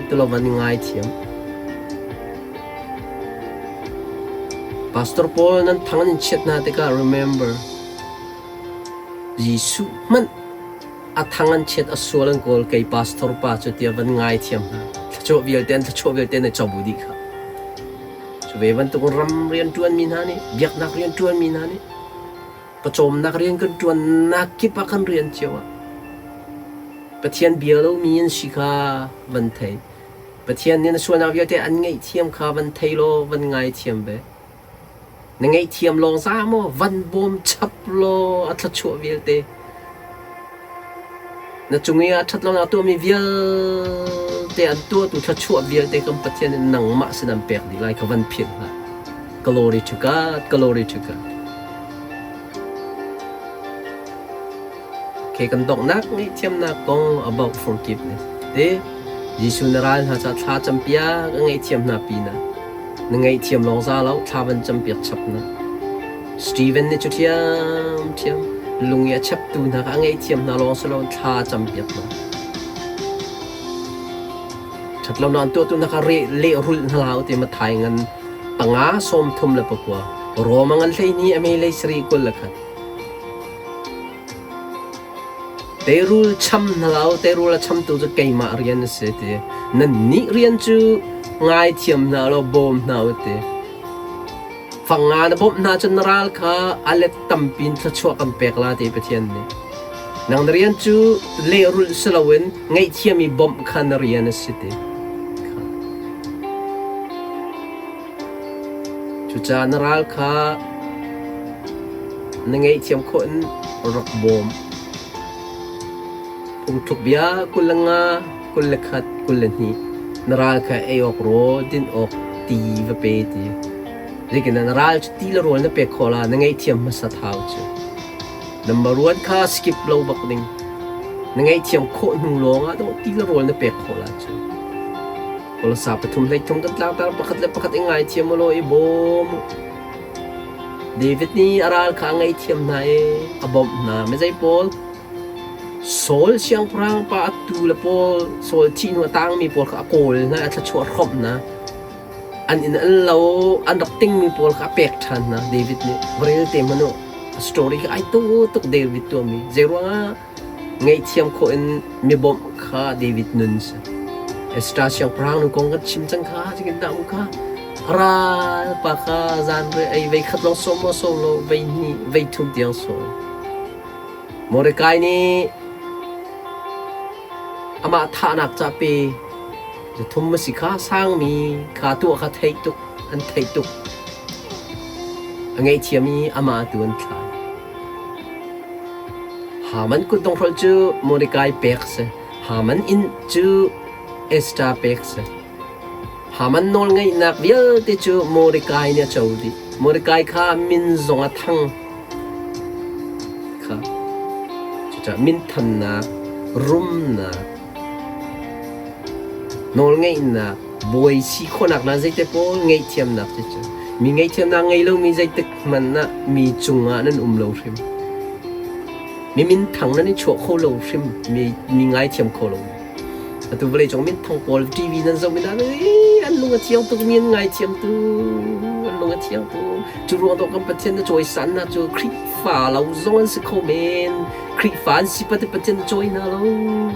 ti lo van ngaithiam. Pastor pawl nan thang an in chiat hna tikah remember Jesuh hmanh a thang an chiat a sual an kawl kei pastor pa cu tiah van ngaithiam hna thluachuah vialte an thluachuah vialte na cobu dih kha cu ve bantuk ram rian ṭuanmi hna nih biaknak rian ṭuanmi hna nih pawcawmnak rian kan ṭuannak kip ah kan rian cio ah Pathian bia lomi an si kha van thei Pathian nih na sualnak vialte an ngaihthiam kha van thei law van ngaithiam ve Na ngaihthiam lawng za maw van bawm chap law a thluachuah vialte na cung i a ṭhat lonak tuahmi vialte an tuahtu thluachuah vialte kan Pathian nih nangmah sin an pek dih lai kha van philh hlah. Glory to God, glory to God. Okay, kan donghnak ngaihthiamnak kong about forgiveness. Te Jesuh na ral hna ca thla campiak a ngaihthiam hna pinah na ngaihthiam lawng za lo thla van campiak chap na. Stephen nih cu ṭhiamṭhiam lung i a cheptu hna kha a ngaihthiam hna lawng si lo thla campiak hna. Ṭhatlonak an tuahtu hna kha lehrulh hna hlah u ti Matthai ngan panga sawm thum le pakua Roma ngan 12 a mei sarih 21. Teirul cham hna lo, teirul a chamtu cu keimah rian a si ti. Nannih rian cu ngaithiam hna law bawm hna u ti. Fang nga na bawmh hna cun na ral kha a let tampi in thluachuah kan pek la ti Pathian nih. Nang na rian cu lehrulh si loin ngaihthiam i bawmh kha na rian a si ti. Cucaah na ral kha na ngaihthiam khawh in rak bawm. Phungthluk bia 25, 21, 22 na ral kha ei awk rawl, din awk ti va pe ti. Zeitindah na ral cu ti le rawl na pek khawh la, na ngaihthiam hmasat hau cu. Number one kha skip lo bak ding. Na ngaihthiam khawh hnu lawng ah dawh ti le rawl na pek khawh la cu. Kolosa pathum hleithum kan tlangtar pakhat le pakhat i ngaithiam u law i bawm u. David nih a ral kha a ngaihthiam hna i a bawmh hna. Mizei pawl? Saul siangpahrang pa a tu le pawl Saul thih hnu a tangmi pawl kha a kawl hna i a thluachuah hrawmh hna. An inn an lo an rak tingmi pawl kha a pek ṭhan hna David nih. Va rel te hmanh u. A story kha ai tu tuk David tuahmi. Zeiruangah Ngaihthiam khawh in mi bawmh kha David nun si. Esther siangpahrang nu kong kan chim cang kha zeitin dah mu kha ral pa kha zan re ei vei khat lawng sawm maw sawm lo vei hnih vei thum tiang sawm. Mordecai nih amah thahnak ca pe thum a si kha sangmi kha tuah kha theih tuk an theih tuk a ngaihthiam i amah tu an thlai. Haman kutdonghrolh cu Mordecai pek a si. Haman inn cu Esther pek a si. Haman nawlngeihnak vialte cu Mordecai nih a co dih. Mordecai kha min zong a thang. Kha. Cucaah minthannak, rumnak, nawlngeihnak, bawi si khawhnak hna zeite pawl ngaihthiamnak ti cu mi ngaihthiamnak ngei lomi zeitik hmanh ah mi cungah nan um lo hrim. Mi minthang nan i chuah kho lo hrim, mi, mi ngaithiam kho lo. Atu vawleicung minthang pawl TV nan zoh mi hna an lung a thiang tuk mi an ngaithiam tu, an lung a thiang tu. Cu ruang dawh kan Pathian na cawisan na cu Khrihfa lo zong an si kho men. Khrihfa an si pat Pathian na cawi hna lo.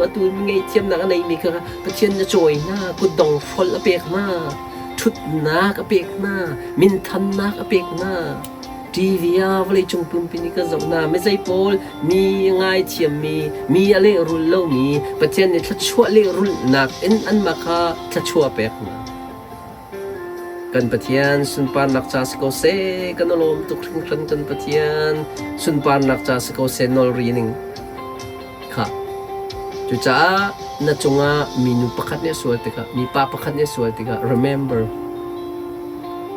Atu mi ngaihthiamnak a neimi kha Pathian na cawi hna, kutdong hrolh a pek hna, ṭhutnak a pek hna, minthannak a pek hna. TV ah vawleicung pumpi nih kan zoh hna. Mizei pawl mi a ngaithiammi, mi a lehrul lomi, Pathian nih thluachuah lehrulhnak in anmah kha thluachuah a pek hna. Kan Pathian sunparnak ca si ko seh, kan i lawm tuk hringhran kan Pathian sunparnak ca si ko seh nawl ri ning kha. Cucaah na cungah minu pakhat nih a sual tikah, mipa pakhat nih a sual tikah remember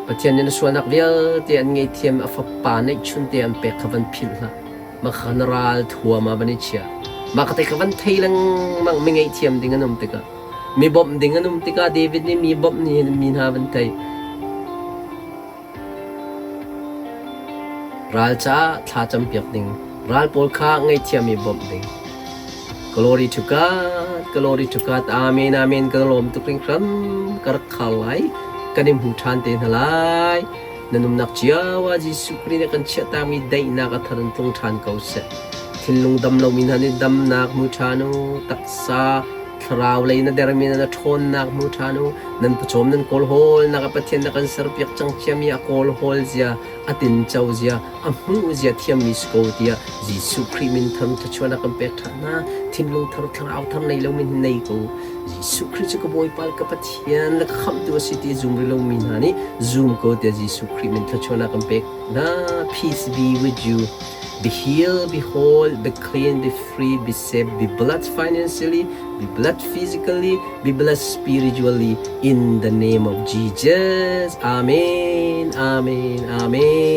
Pathian nih na sualnak vialte an ngaihthiam a fapa neihchun te an pek kha van philh hlah. Mah kha na ral thuam ah van i chia. Mah ka te kha van thei lengmang mi ngaihthiam ding an um tikah. Mi bawmh ding an um tikah David nih mi bawmh nih hin mi hna van theih. Ral caah thla campiak ding, ral pawl kha ngaihthiam i bawmh ding. Glory to God, glory to God. Amen, amen. Kan lawm tuk hringhran. Ka rak khar lai. Kan i hmu ṭhan te hna lai. Na nunnak cio ah Jesuh Khrih nih kan chiahtakmi daihnak a thar in tlung ṭhan ko seh. Thinlung dam lomi hna nih damnak hmu ṭhan u. Taksa Thlarau lei na dermi na ṭhawnnak hmu ṭhan u. Nan pawcawm nan kawlhawlnak ah Pathian na kan serpiak cang ciami a kawlhawl zia, a tinco zia, a hmuh zia thiammi si ko tiah Jesuh Khrih min thar thluachuahnak kan pek ṭhan hna. Thinlung thar, thlarau thar nei lomi hin nei ko. Jesuh Khrih cu ka Bawipa le ka Pathian le ka Khamhtu a si ti zum rih lomi hna nih zum ko tiah Jesuh Khrih min thluachuahnak kan pek hna. Peace be with you. Be healed, be whole, be clean, be free, be safe, be blessed financially, be blessed physically, be blessed spiritually in the name of Jesus. Amen. Amen. Amen.